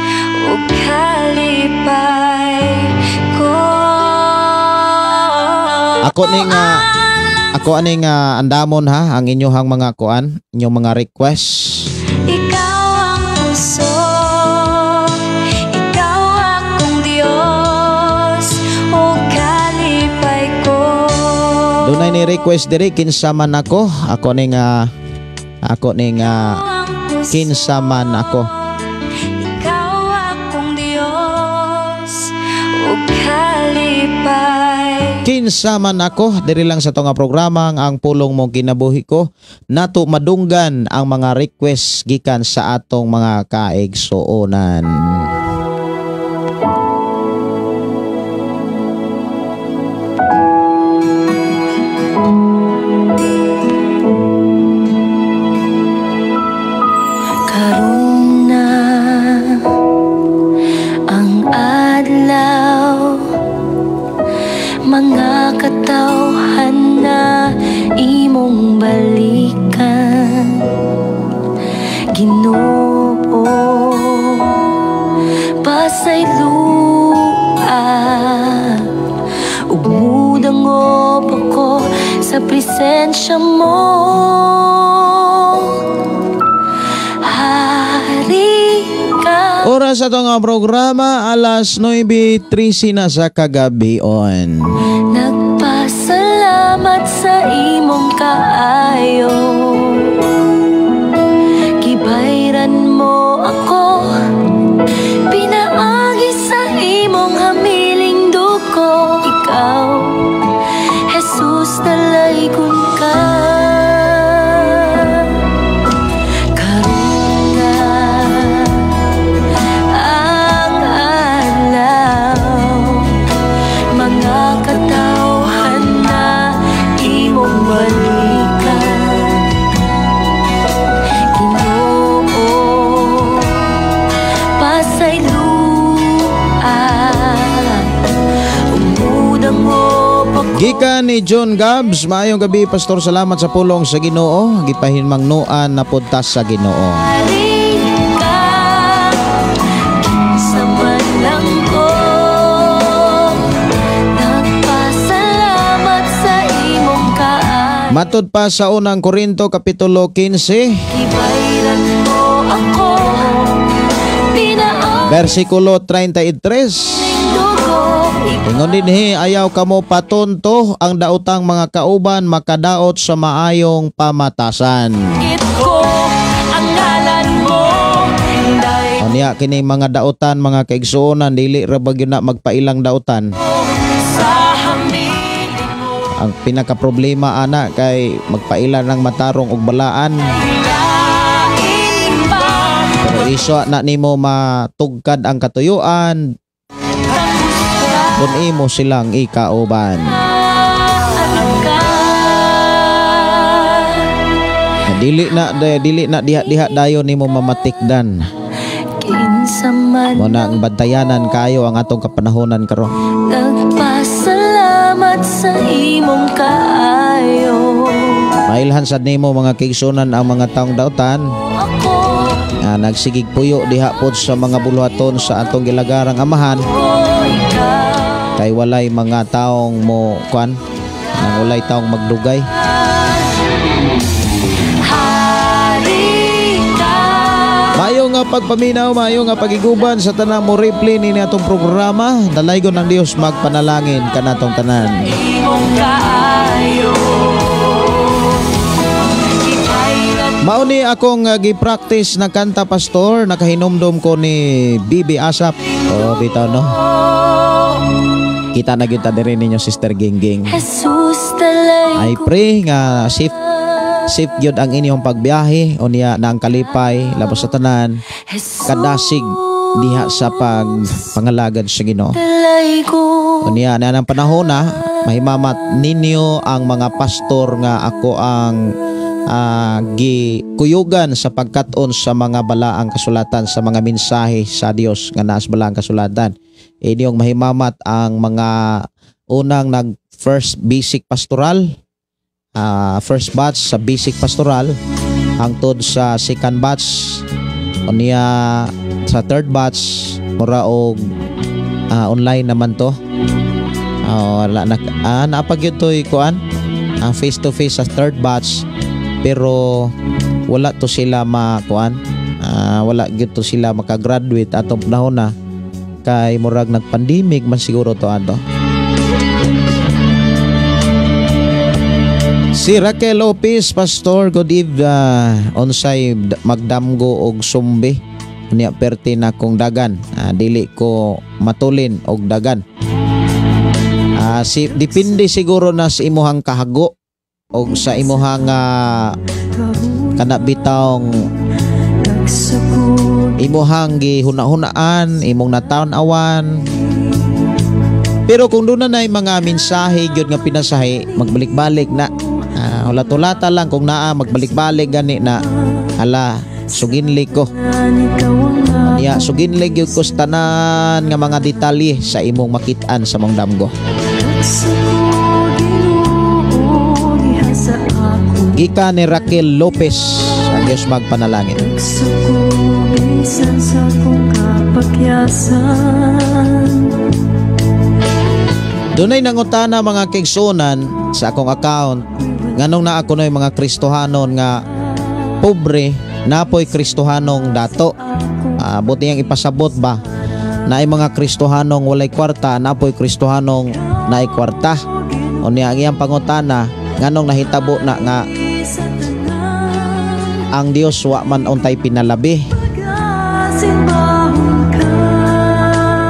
ug kalipay ko. Ako aning andamon ha ang inyohang mga kuan, inyong mga request. Ikaw ang kusog, ikaw akong Dios ug kalipay ko. Dunay ni request diri, "Kinsa Man Ako". Ako ning "Kinsa Man Ako". Ikaw akong Dios ug kalipay. "Kinsa Man Ako", diri lang sa nga programa ang Pulong Mo Kinabuhi Ko nato madunggan ang mga request gikan sa atong mga kaigsuonan. Ginoo, pasayloa ug mudangop ako sa presensya mo. Hari ka. Oras sa atong programa, alas 9:13 na sa kagabion. Nagpasalamat sa imong kaayo. Gibayran mo ako, pinaagi sa imong hamiling dugo. Ikaw, Jesus, dalaygon ka. Karon nga ang adlaw, mga katawhan na imong balikan. Ginoo, pasayloa ug mudangop ako. Gikan ni John Gabs, maayong gabi, Pastor, salamat sa pulong sa Ginoo, gipahinmangnuan na puntas sa Ginoo. Hari ka, kinsa man lang ko. Nagpasalamat sa imong kaayo. Matod pa sa unang Korinto kapitulo 15, Gibayran mo ako, pinaagi versikulo 33. dugo. Ingon dinhi, ayaw kamo patunto, ang daotang mga kauban makadaot sa maayong pamatasan. Git ko ang ngalan mo, Inday. Unya kini mga daotan, mga kaigsuonan, dili ra ba gyud na magpailang daotan. Sa hamiling mo. Ang pinaka problema ana kay magpaila ng matarong og balaan. Lain pa. Pero iso na nimo matugkad ang katuyuan kung imo silang ikauban. Ka. Dili na diha-diha dayon nimo mamatikdan. Kinsa man Mo na ang bantayanan kayo ang atong kapanahonan karon. Nagpasalamat sa imong kaayo. Mailhan sad nimo, mga kaigsuonan, ang mga taong dautan Ako nga nagsigig puyo diha pod sa mga buluhaton sa atong gilagarang amahan ko ikaw. Kay walay mga taong mo kuan nang walay taong magdugay. Hari ka. Maayo nga pagpaminaw, maayo nga pagiguban sa tanang mo replay nini atong programa. Dalaygon ng Dios magpanalangin kanatong tanan. Imong kaayo. Gibayran Mao ni akong gi-practice na kanta, Pastor, nakahinumdom ko ni Bibi Asap. Oh, bitaw no. Kita na gyud ta diri ninyo, Sister Gingging. Jesus, dalay I pray nga safe safe gyud ang inyong pagbiyahe, unya na ang kalipay labos sa tanan Jesus, kadasig diha sa pag pangalagad sa Ginoo. Dalay ko. Unya na ang panahon na mahimamat ninyo ang mga pastor nga ako ang gikuyugan sa pagkat-on sa mga balaang kasulatan, sa mga mensahe sa Dios nga naas balaang kasulatan. Inyong mahimamat ang mga unang nag first basic pastoral, first batch sa basic pastoral hangtod sa second batch, unya sa third batch mura og online naman to. Wala na naa pa gyud to'y kuan ang face to face sa third batch, pero wala to sila makuan, wala gyud to sila makagraduate atong panahon na kay murag nagpandemic man siguro to ato. Si Raquel Lopez, Pastor, good eve, unsay magdamgo og sumbi niya perti na kong dagan, dili ko matulin og dagan. Si depende siguro na sa imuhang kahago og sa imuhang kana bitawng imuhang gihuna-hunaan, imong nataon-awan. Pero kung doon na mga mensahe gyud nga pinasahi, magbalik-balik na. Hulat-hulata lang kung naa magbalik-balik gani na, hala, suginli ko. Niya suginli gyud ko sa tanan nga mga detalye sa imong makit-an sa mong damgo. Gikan ni Raquel Lopez. Ang Dios magpanalangin. Nagsuko bisan sa akong kapakyasan. Dunay nangutana, mga kaigsuonan, sa akong account nganong naa kuno'y mga Kristohanon nga pobre, napoy Kristohanong dato. Buti yang ipasabot ba naay mga Kristohanong walay kwarta, napoy Kristohanong naay kwarta. Unya ang iyang pangutana, nganong nahitabo na nga Sa tanan ang Dios wa man untay pinalabi? Pagasimbahon ka.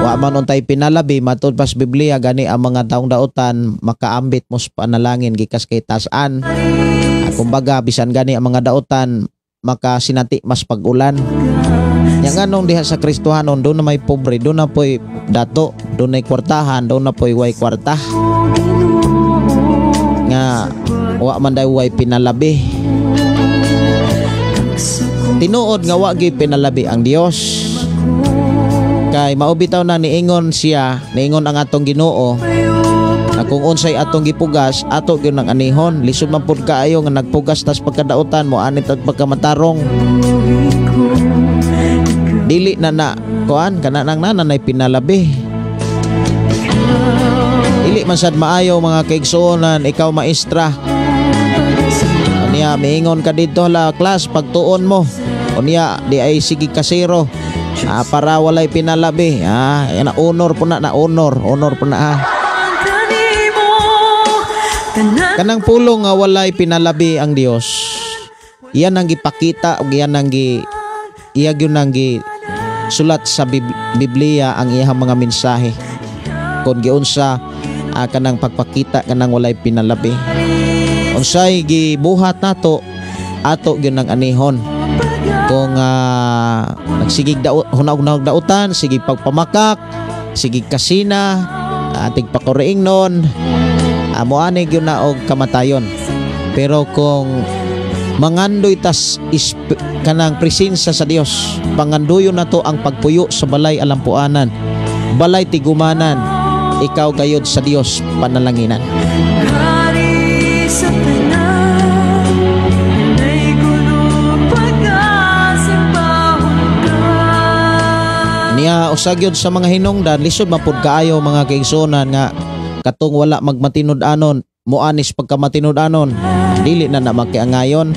Wa man untay pinalabi, matud pas Biblia gani ang mga taong dautan makaambit mo sa panalangin gikas kay tasan. Kumbaga bisan gani ang mga dautan makasinati mas pag-ulan. Nya nganong diha sa Kristohanon doon na may pobre, doon na po'y dato, doon na kwartahan, doon na po'y way kwarta, nga wa man day way pinalabi? Tinuod nga wa gyud pinalabi ang Dios. Kay mao bitaw na niingon siya, niingon ang atong Ginoo na kung unsay atong gipugas, ato gyud nang anihon. Lisod man pud kaayo nga nagpugas tas pagkadautan mo anit at pagkamatarong. Dili na na kuan kana nang nananay pinalabi. Dili man sad maayo, mga kaigsuonan, ikaw maestra. Unya miingon ka dito la class pagtuon mo. Unya di ay sige kasero. Para walay pinalabi. Yan na honor po na na honor, honor po na ah. Kanimo tanan. Kanang pulong nga walay pinalabi ang Dios. Iyan ang gipakita ug iyan ang gi iya gyud ang gi sulat sa Biblia ang iyang mga mensahe. Kung giunsa kanang pagpakita kanang walay pinalabi. Unsay gibuhat nato, ato gyud ang anihon. Kung nagsigig daot, hunag-hunag dautan, sige pagpamakak, sige kasina, ating pakuriing nun, mo ani gyud na og kamatayon. Pero kung mangandoy tas kanang presensya sa Dios, pangandoyon nato ang pagpuyo sa balay alampuanan, balay tigumanan, ikaw gayod sa Dios panalanginan. Hari sa tanan Nay kuno pagasimbahon ka. Niya usa gyud sa mga hinungdan, lisod man pud kaayo, mga kaigsuonan, nga katong wala magmatinud-anon moanis pagkamatinud-anon, dili na na makiangayon.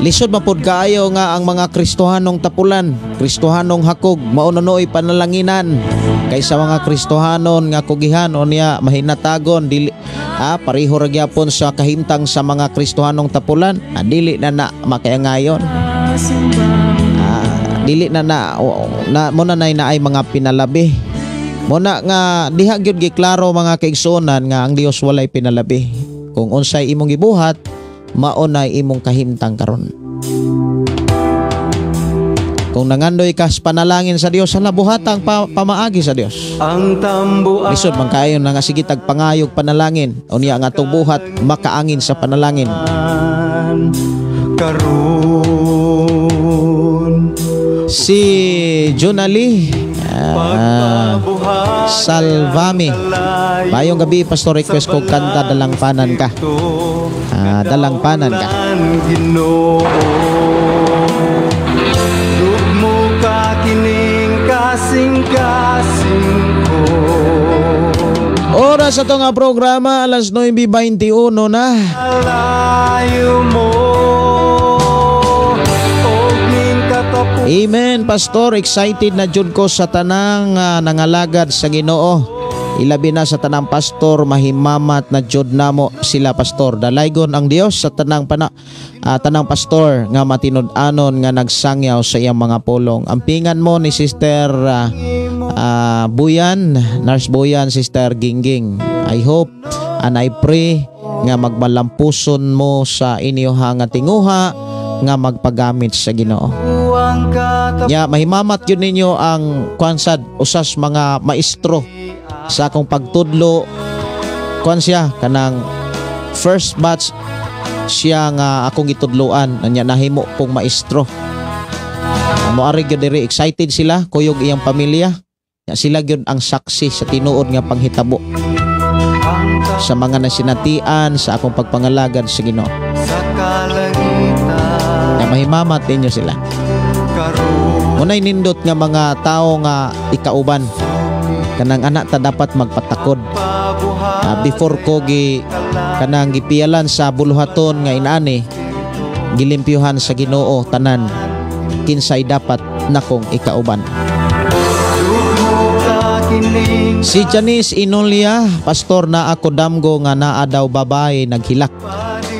Lisod man pud kaayo nga ang mga Kristohanong tapulan, Kristohanong hakog, mao na panalanginan kaysa mga Kristohanon nga kugihan, unya mahinatagon, dili pareho ra gyapon sa kahimtang sa mga Kristohanong tapulan, dili na na makiangayon. Dili na na, na mo na nay naay mga pinalabi. Mo na nga diha gyud giklaro, mga kaigsuonan, nga ang Dios walay pinalabi. Kung unsay imong gibuhat, mao na imong kahimtang karon. Kung nangandoy ka sa panalangin sa Dios, hala, buhatang pamaagi sa Dios. Ang tambuan. Lisod man kaayo na nga sige tag pangayog panalangin, unya ang atong buhat makaangin sa panalangin. Karon. Si Junali Pagpabuhat Salvami. Maayong gabi, Pastor, request ko kanta "Dalangpanan Ka". "Dalangpanan Ka". Ginoo, Dugmo ka kining kasing-kasing ko. Oras sa nga programa, alas 9:21 na. Alayo mo Og ning katapos. Amen, Pastor. Excited na jud ko sa tanang nangalagad sa Ginoo. Ilabi na sa tanang pastor, mahimamat na jud namo sila, Pastor. Dalaygon ang Dios sa tanang pastor nga matinud-anon nga nagsangyaw sa iyang mga pulong. Ampingan mo ni Sister Buyan, Nurse Buyan, Sister Gingging. I hope and I pray nga magmalampuson mo sa inyo nga tinguha nga magpagamit sa Ginoo. Ang katapos. Nya mahimamat yun ninyo ang kuansad usas mga maestro sa akong pagtudlo, kuan siya kanang first batch siya nga akong gitudloan, nya nahimo pong maestro. Moari gyud diri, excited sila kuyog iyang pamilya. Nya sila gyud ang saksi sa tinuod nga panghitabo sa mga nasinatian sa akong pagpangalagad sa Ginoo. Sa kalangitan. Nga mahimamat ninyo sila. Munay nindot nga mga tao nga ikauban. Kanang anak ta dapat magpatakod. Before ko gi kanang gipiyalan sa buluhaton nga inani, gilimpyuhan sa Ginoo tanan kinsay dapat nakong ikauban. Si Janice Inolia, "Pastor, na ako damgo nga naa daw babae naghilak.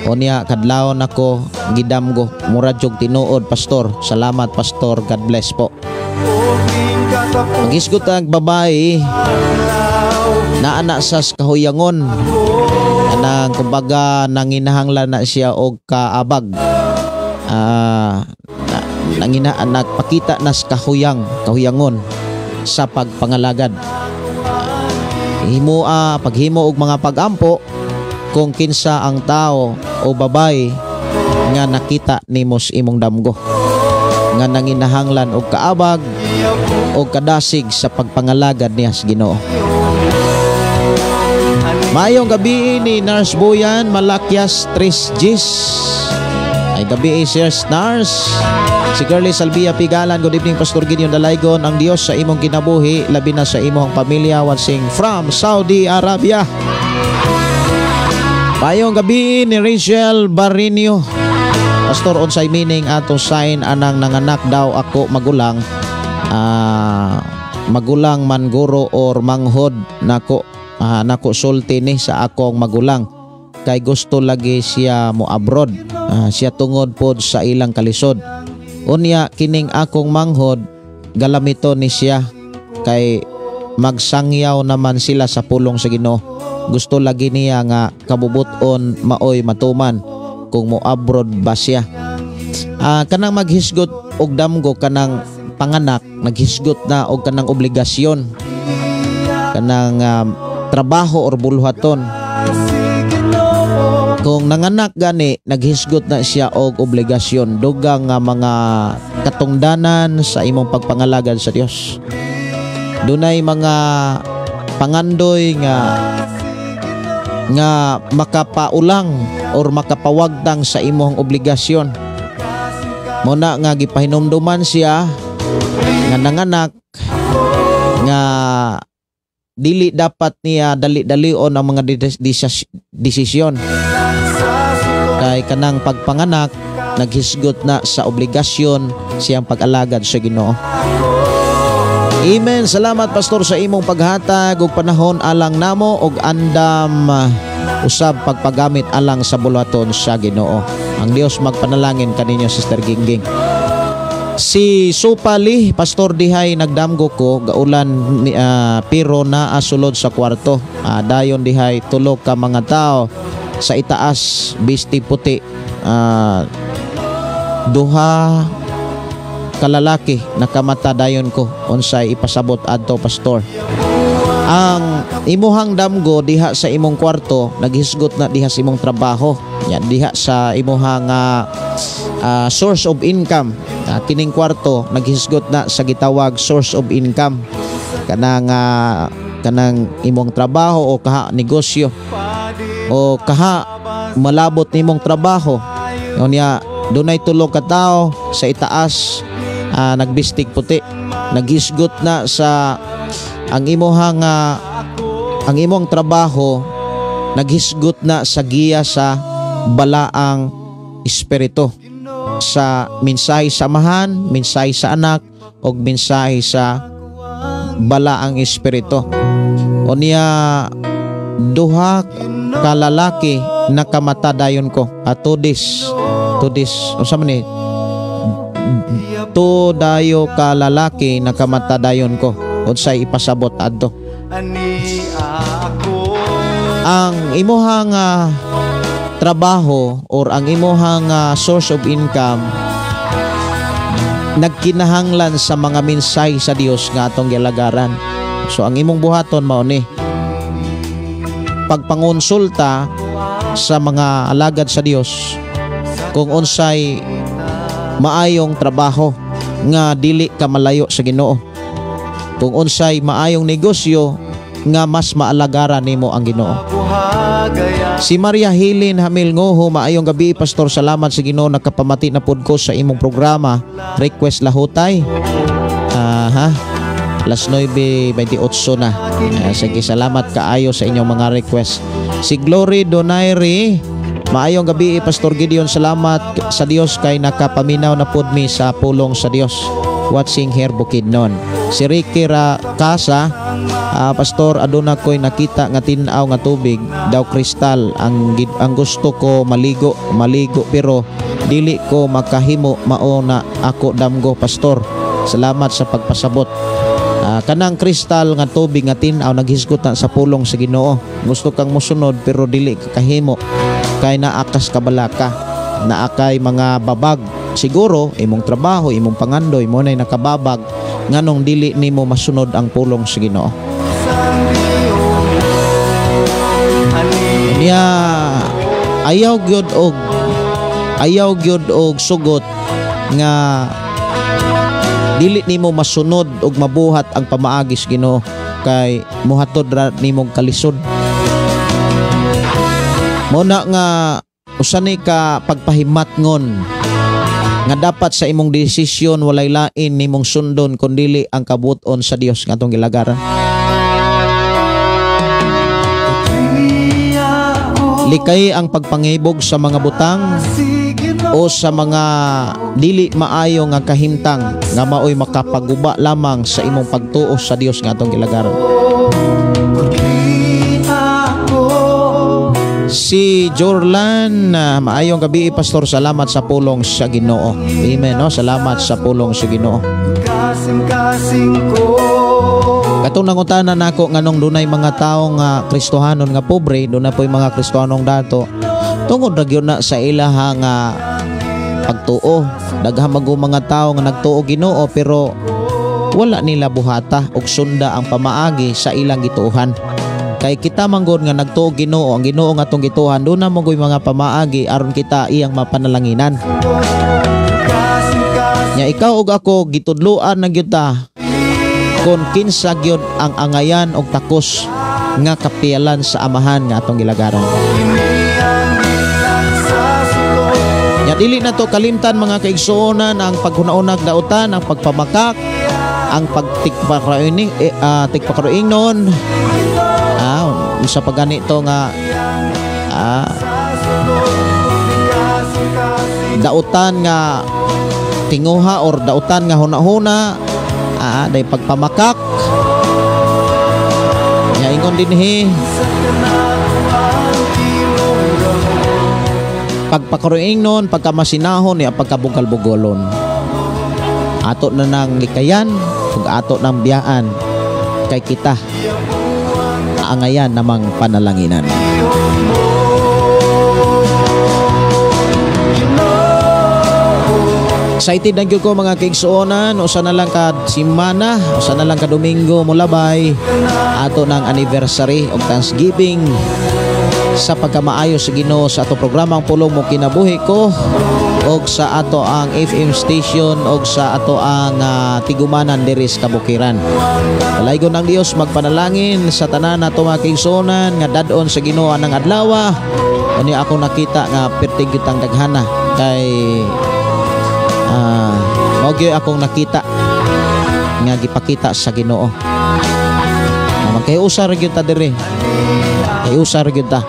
Unya kadlawon ako gidamgo, murag jug tinuod, Pastor. Salamat, Pastor, God bless po." Magisgot ang babae naa na sa kahuyangon, kanang kumbaga nanginahanglan na siya og kaabag. Nagpakita na sa kahuyangon sa pagpangalagad. Himo paghimo og mga pagampo kung kinsa ang tao o babae nga nakita nimo sa imong damgo nga nanginahanglan og kaabag o kadasig sa pagpangalagad niya sa Ginoo. Maayong gabi ni Nurse Boyan Malakyas Tres Gis. Ay gabi, Sir Nurse. Si Curly Salvia Pigalan, "Good evening, Pastor Gideon Dalaygon. Ang Dios sa imong kinabuhi, labi na sa imong pamilya, watching from Saudi Arabia." Maayong gabi ni Rachel Barinio. "Pastor, unsay meaning ato sign anang nanganak daw ako magulang, magulang man guro or manghod nako sulti ni sa akong magulang kay gusto lagi siya mo abroad, siya tungod pod sa ilang kalisod. Unya kining akong manghod galamito ni siya kay magsangyaw naman sila sa pulong sa Ginoo. Gusto lagi niya nga kabubuton maoy matuman kung mo abroad ba siya?" Kanang maghisgot og damgo, kanang panganak, naghisgot na og kanang obligasyon, kanang trabaho or buluhaton. Kung nanganak gani, naghisgot na siya og obligasyon, dugang nga mga katungdanan sa imong pagpangalagad sa Dios. Dunay mga pangandoy nga nga makapaulang or makapawagtang sa imong obligasyon. Mao na nga gipahinumduman siya nga nanganak nga dili dapat niya dali-dalion ang mga desisyon. Kay kanang pagpanganak, naghisgot na sa obligasyon siyang pag-alagad sa Ginoo. Amen. Salamat, Pastor, sa imong paghatag og panahon alang namo og andam usab pagpagamit alang sa buluhaton sa Ginoo. Ang Dios magpanalangin kaninyo, Sister Gingging. Si Supali, "Pastor, dihay nagdamgo ko gaulan pero naa sulod sa kwarto. Dayon dihay tulo ka mga tao sa itaas bisti puti. Duha kalalaki nakamata dayon ko. Unsay ipasabot adto, Pastor?" Ang imuhang damgo diha sa imong kwarto, naghisgot na diha sa imong trabaho. Yan diha sa imuhang source of income. Kining kwarto naghisgot na sa gitawag source of income. Kanang imong trabaho o kaha negosyo o kaha malabot nimong trabaho. Unya dunay tulo ka tawo sa itaas, nagbistig puti. Naghisgot na sa ang imong trabaho, naghisgot na sa giya sa balaang espiritu, sa mensahe sa Amahan, mensahe sa Anak ug mensahe sa balaang espiritu. Unya duha ka lalaki nakamata dayon ko. Atudis tudis, unsa man ni to dayo ka lalaki nakamata dayon ko, unsay ipasabot adto? Ang imuhang trabaho or ang imuhang source of income nagkinahanglan sa mga mensahe sa Dios nga atong gilagaran. So ang imong buhaton mao ni pagpangonsulta sa mga alagad sa Dios kung unsay maayong trabaho nga dili ka malayo sa Ginoo. Kung unsay maayong negosyo nga mas maalagaran nimo ang Ginoo. Si Maria Hilin Hamil Ngoho, maayong gabi Pastor, salamat sa Ginoo, nakapamati na pud ko sa imong programa. Request lahutay. Aha. Alas 9:28 na. Sige, salamat kaayo sa inyong mga request. Si Glory Donaire, maayong gabi Pastor Gideon, salamat sa Dios kay nakapaminaw na pud mi sa pulong sa Dios. Watching here Bukidnon. Si Ricky Casa, Pastor, aduna ko'y nakita nga tin-aw nga tubig daw kristal, ang gusto ko maligo pero dili ko makahimo, mao na ako damgo Pastor. Salamat sa pagpasabot. Kanang kristal nga tubig nga tin-aw naghisgot na sa pulong sa Ginoo. Gusto kang mosunod pero dili ka kahimo kay naakas kabalaka, naakay mga babag. Siguro imong trabaho, imong pangandoy mo nay nakababag nganong dili nimo masunod ang pulong sa Ginoo. Niya ayaw gyud og sugot nga dili nimo masunod og mabuhat ang pamaagi sa Ginoo kay mohatod ra nimong kalisod. Mo na nga usa ni ka pagpahimatngon nga dapat sa imong desisyon walay lain nimong sundon kun dili ang kabuton sa Dios nga atong gilagaran. Likay ang pagpangibog sa mga butang o sa mga dili maayo nga kahimtang nga maoy makapaguba lamang sa imong pagtuo sa Dios nga atong gilagaran. Si Jorlan, maayong gabi Pastor, salamat sa pulong sa Ginoo. Amen, no? Salamat sa pulong sa Ginoo. Katong nangutana nako nganong dunay mga tawo nga Kristohanon nga pobre, dunay po'y mga Kristohanong dato. Tungod ra gyud na sa ilaha nga pagtuo. Daghan man mga tawo nga nagtuo Ginoo pero wala nila buhata og sunda ang pamaagi sa ilang gituohan. Kay kita manggod nga nagtuo Ginoo, ang Ginoo nga atong gituohan, doon na mo mga pamaagi aron kita iyang mapanalanginan. Nya ikaw ug ako gitudloan na gyud ta kon kinsa gyud ang angayan og takos nga kapiyalan sa Amahan nga atong gilagaran. Nya dili na to kalimtan mga kaigsuonan ang paghuna-unag dautan, ang pagpamakak, ang pagtikpakaroing noon. Sa pagganito nga dautan nga tinguha or dautan nga huna-huna, day pagpamakak. Nya ingon dinhi pagpakaroing nun, pagkamasinahon, ya pagkabugal-bugolon. Ato na nang likayan ug ato nang biyaan kay kita angayan namang panalanginan. Excited na gyud ko mga kaigsuonan, usa na lang ka simana, usa na lang ka Domingo molabay ato nang anniversary og Thanksgiving sa pagkamaayo sa Ginoo sa ato programang Pulong Mo Kinabuhi Ko og sa ato ang FM station og sa ato ang tigumanan diri sa Kabukiran. Palaygon ang Dios magpanalangin sa tanan nato mga kaigsuonan nga dad-on sa Ginoo anang adlaw. Ani ako nakita nga perting kitang daghana kay mao gyud akong nakita nga gipakita sa Ginoo. Magkay-usa ra gyud ta diri. Kay-usa ra gyud ta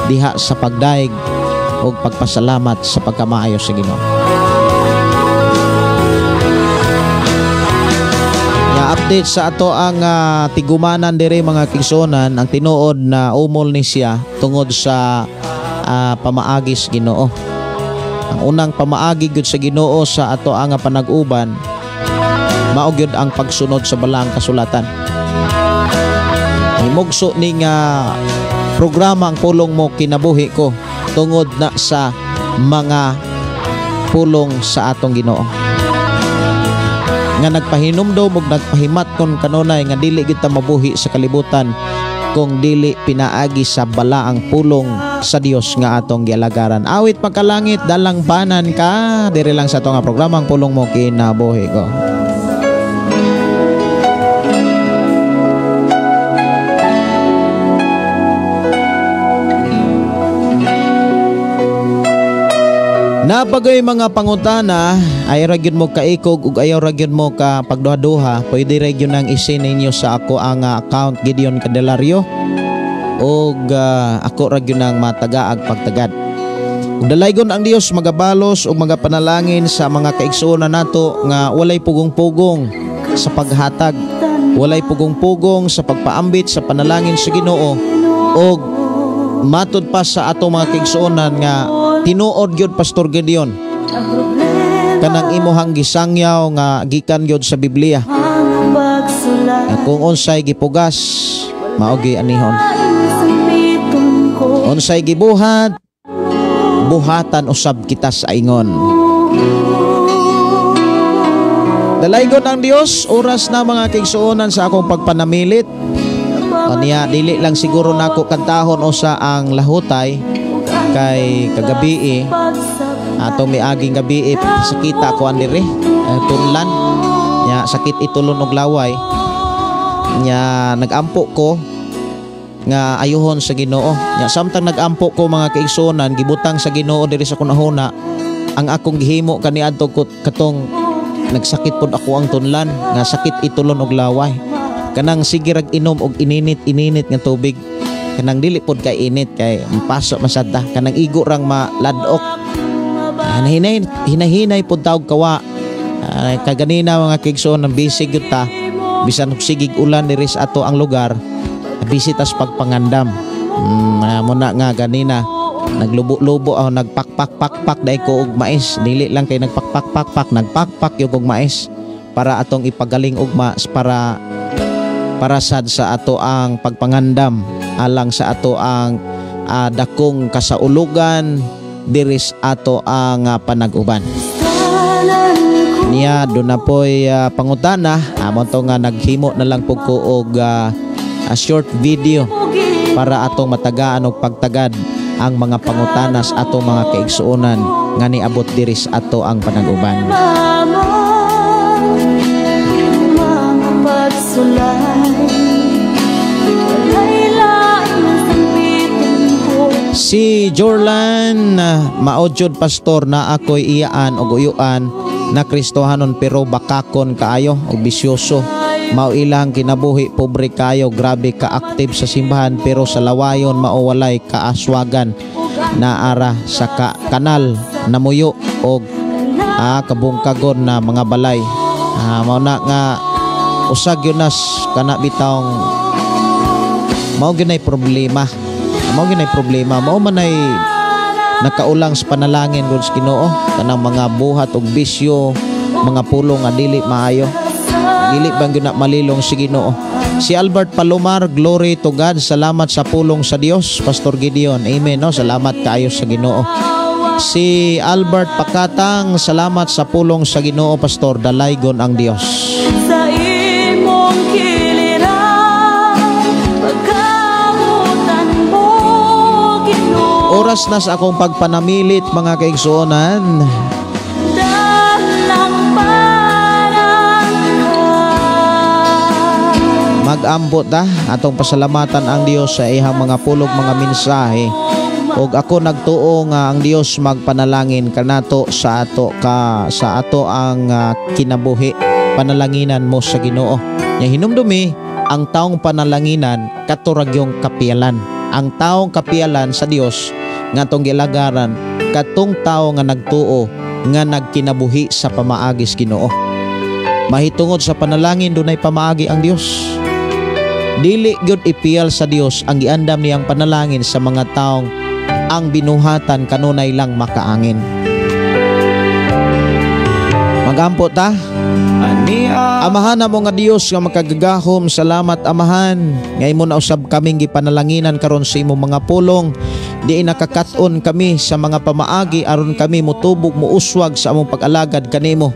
diha sa pagdaig og pagpasalamat sa pagkamaayo sa Ginoo. Ya update sa ato ang tigumanan diri mga kaigsuonan, ang tinuod na umol ni siya tungod sa pamaagi sa Ginoo. Ang unang pamaagi gyud sa Ginoo sa ato ang panag-uban mao gyud ang pagsunod sa balaang kasulatan. Himugso ni nga programa ang Pulong Mo Kinabuhi Ko tungod na sa mga pulong sa atong Ginoo nga nagpahinumdom ug nagpahimat kon kanunay nga dili gyud ta mabuhi sa kalibutan kung dili pinaagi sa balaang pulong sa Dios nga atong gialagaran. Awit pagkalangit, dalang banan ka diri lang sa atong programang Pulong Mo Kinabuhi Ko. Napagay mga pangutana, ay ra gyud mo kaikog ug ayaw ra gyud mo ka pagduha-duha, pwede ra gyud nang i-send ninyo sa ako ang account Gideon Candelario ug ako ra gyud nang matagaag pagtagad. Ug dalaygon ang Dios magabalos ug magapanalangin sa mga kaigsuonan nato nga walay pugong-pugong sa paghatag, walay pugong-pugong sa pagpaambit sa panalangin sa Ginoo, ug matud pa sa atong mga kaigsuonan nga tinuod gyud, Pastor Gideon, kanang imuhang gisangyaw nga gikan gyud sa Biblia nga kung unsay gipugas, mao anihon, unsay gibuhat, buhatan usab kita sa ingon. Dalaygon ang Dios. Oras na, mga kaigsuonan, sa akong pagpanamilit. Kaniya dili lang siguro nako kantahon usa ang lahutay kay kagabi atong miaging gabi sakita ko andiri tunlan nya, sakit itulon og laway nya. Nagampo ko nga ayuhon sa Ginoo nya. Samtang nagampo ko, mga kaigsuonan, gibutang sa Ginoo diri sa kunahuna ang akong gihimo kaniadto katong nagsakit pod ako ang tunlan nga sakit itulon og laway, kanang sige rag inom og ininit-ininit nga tubig, kanang dili pod kay init kay mpaso masad ta, kanang igo rang maladok. Hinahinay hinahinay pod tawag kawa. Kaganina, mga kaigsoon, ng busy gyud ta, bisan sigig ulan diri sa ato ang lugar, busy tas pagpangandam. Muna nga ganina naglubo-lubo ako, nagpakpak-pakpak dai ko og mais. Dili lang kay nagpakpak-pakpak, nagpakpak gyud og mais para atong ipagaling ugma, para para sad sa ato ang pagpangandam alang sa ato ang dakong kasaulugan diris ato ang panag-uban. Niya do na po'y pangutana amo to nga naghimo na lang pud ko og a short video para atong matagaan og pagtagad ang mga pangutana sa atong mga kaigsuonan nga niabot diri sa ato ang panag-uban. Mga pagsulay, walay laing sambiton ko. Si Jorlan, maodyod pastor na ako'y iyaan og uyuan na Kristohanon pero bakakon kaayo og bisyoso. Mao ilang kinabuhi, pobre kayo, grabe ka-active sa simbahan pero sa lawayon mao walay kaaswagan, naara sa kanal namuyo og kabungkagon na mga balay. Mao na nga usag yun nas kana bitawng mao gyud problema. Mao gyud problema, mao man ay nakaulang sa panalangin gud sa Ginoo kanang mga buhat og bisyo, mga pulong nga dili maayo. Dili bang gyud na malilong si Ginoo. Si Albert Palomar, glory to God. Salamat sa pulong sa Dios, Pastor Gideon. Amen, no? Salamat kaayo sa Ginoo. Si Albert Pakatang, salamat sa pulong sa Ginoo, Pastor. Dalaygon ang Dios. Sa imong kiliran, pagkabutan mo, Ginoo. Oras na sa akong pagpanamilit, mga kaigsuonan. Dalang parang Mag-ambot ta, atong pasalamatan ang Dios sa iyang mga pulog, mga mensahe. Ug ako nagtuo nga ang Dios magpanalangin kanato sa ato ang kinabuhi. Panalanginan mo sa Ginoo. Nya hinumdumi ang taong panalanginan katuragyong kapiyalan. Ang taong kapiyalan sa Dios nga atong gilagaran katong tawo nga nagtuo nga nagkinabuhi sa pamaagi sa Ginoo. Mahitungod sa panalangin, dunay pamaagi ang Dios. Dili gyud ipiyal sa Dios ang giandam niyang panalangin sa mga taong ang binuhatan kanunay lang makaangin. Magampo ta. Amahan na mo nga Dios nga makagagahom, salamat, Amahan. Nga imo na usab kaming gipanalanginan karon sa imong mga pulong. Di nakakat-on kami sa mga pamaagi aron kami mutubog, muuswag sa among pag-alagad kanimo.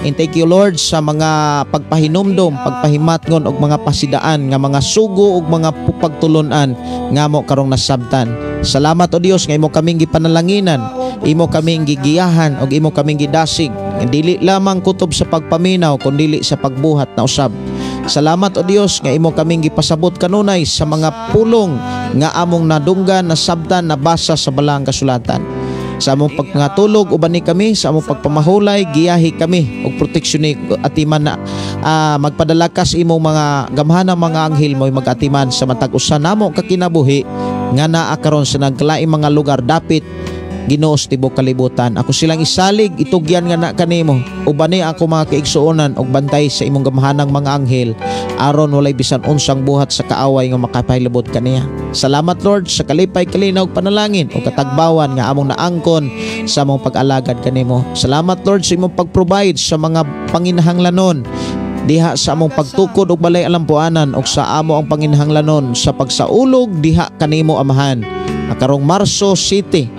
And thank you, Lord, sa mga pagpahinumdom, pagpahimatngon og mga pasidaan nga mga sugo og mga pagtulunan nga mo karong nasabtan. Salamat, o Dios, nga imo kaming gipanalanginan, imo kaming gigiyahan og imo kaming gidasig. Dili lamang kutob sa pagpaminaw kundili sa pagbuhat na usab. Salamat, o Dios, nga imo kaming gipasabot kanunay sa mga pulong nga among nadunggan, nasabtan, nabasa sa balang kasulatan. Sa among pagpangatulog, ubani kami. Sa among pagpamahulay, giyahi kami og proteksyon ni atiman na magpadala ka sa imong mga gamhanang mga anghel mo magatiman sa matag usa namo ka kinabuhi nga naa karon sa naglaing mga lugar dapit, Ginoo, sa tibok kalibutan. Ako silang isalig, itugyan nga na kanimo. Ubani ako mga kaigsuonan og bantay sa imong gamhanang mga anghel aron walay bisan unsang buhat sa kaaway nga makapahilabot kaniya. Salamat, Lord, sa kalipay, kalinaw, ug panalangin o katagbawan nga among naangkon sa among pag-alagad kanimo. Salamat, Lord, sa imong pag-provide sa mga panginahanglanon diha sa among pagtukod og balay alampuanan ug sa amo ang panginahanglanon sa pagsaulog diha kanimo, Amahan. Karong Marso 7,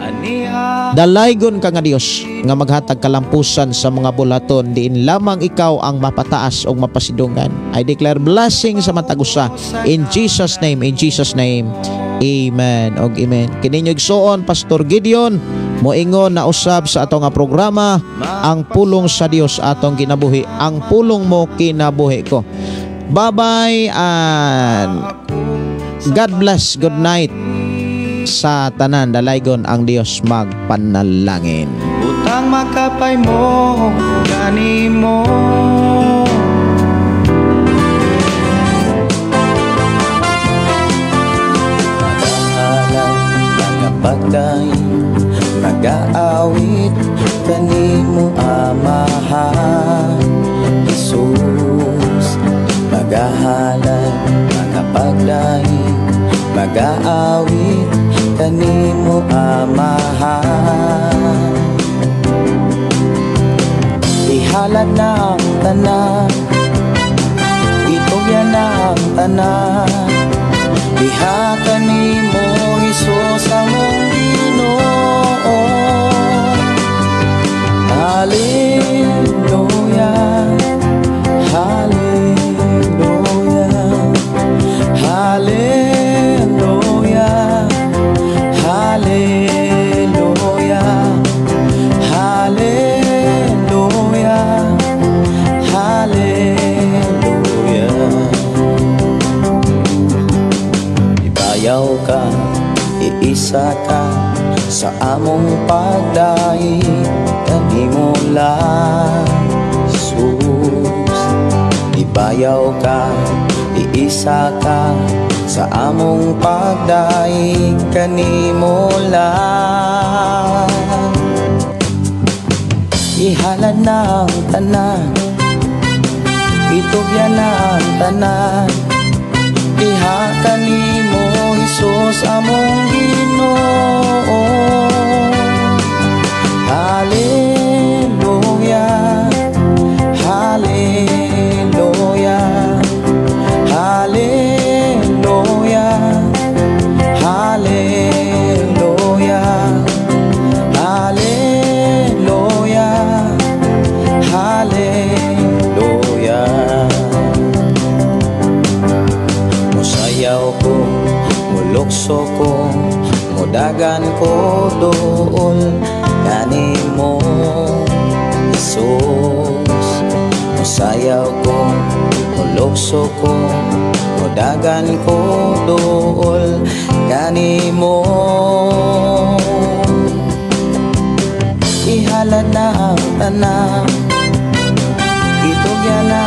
dalaygon ka nga Dios nga maghatag kalampusan sa mga bulaton diin lamang ikaw ang mapataas o mapasidungan. I declare blessing sa matag usa in Jesus' name, in Jesus' name. Amen og amen. Kini inyong igsuon, Pastor Gideon, moingon na usab sa atong nga programa, Ang Pulong sa Dios Atong Kinabuhi. Ang pulong mo, kinabuhi ko. Bye-bye and God bless. Good night sa tanan. Dalaygon ang Dios, magpanalangin. Butang makapay mo kanimo. Magahalay, magapagdaig, magaawit kanimo, Amahan Jesus. Magahalay, magapagdaig, magaawit kanimo, Amahan. Ihalad na ang tanan, itugyan na ang tanan diha kanimo, Hesus, among Ginoo. Hallelujah, Hallelujah, Hallelujah, Hallelujah, Hallelujah, Hallelujah. Ibayaw ka, iisa ka sa among pagdaig kanimo lang, Jesus. Ibayaw ka, iisa ka sa among pagdaig kanimo lang. Ihalad na ang tanan, itugyan na ang tanan diha kanimo, Hesus, among Ginoo. Hallelujah, Hallelujah, Hallelujah, Hallelujah, Hallelujah, Hallelujah. Musayaw ko, mulukso ko, mudagan ko dool kanimo, Jesus. Musayaw ko, mulukso ko, mudagan ko dool kanimo. Ihalad na ang tanan, itugyan na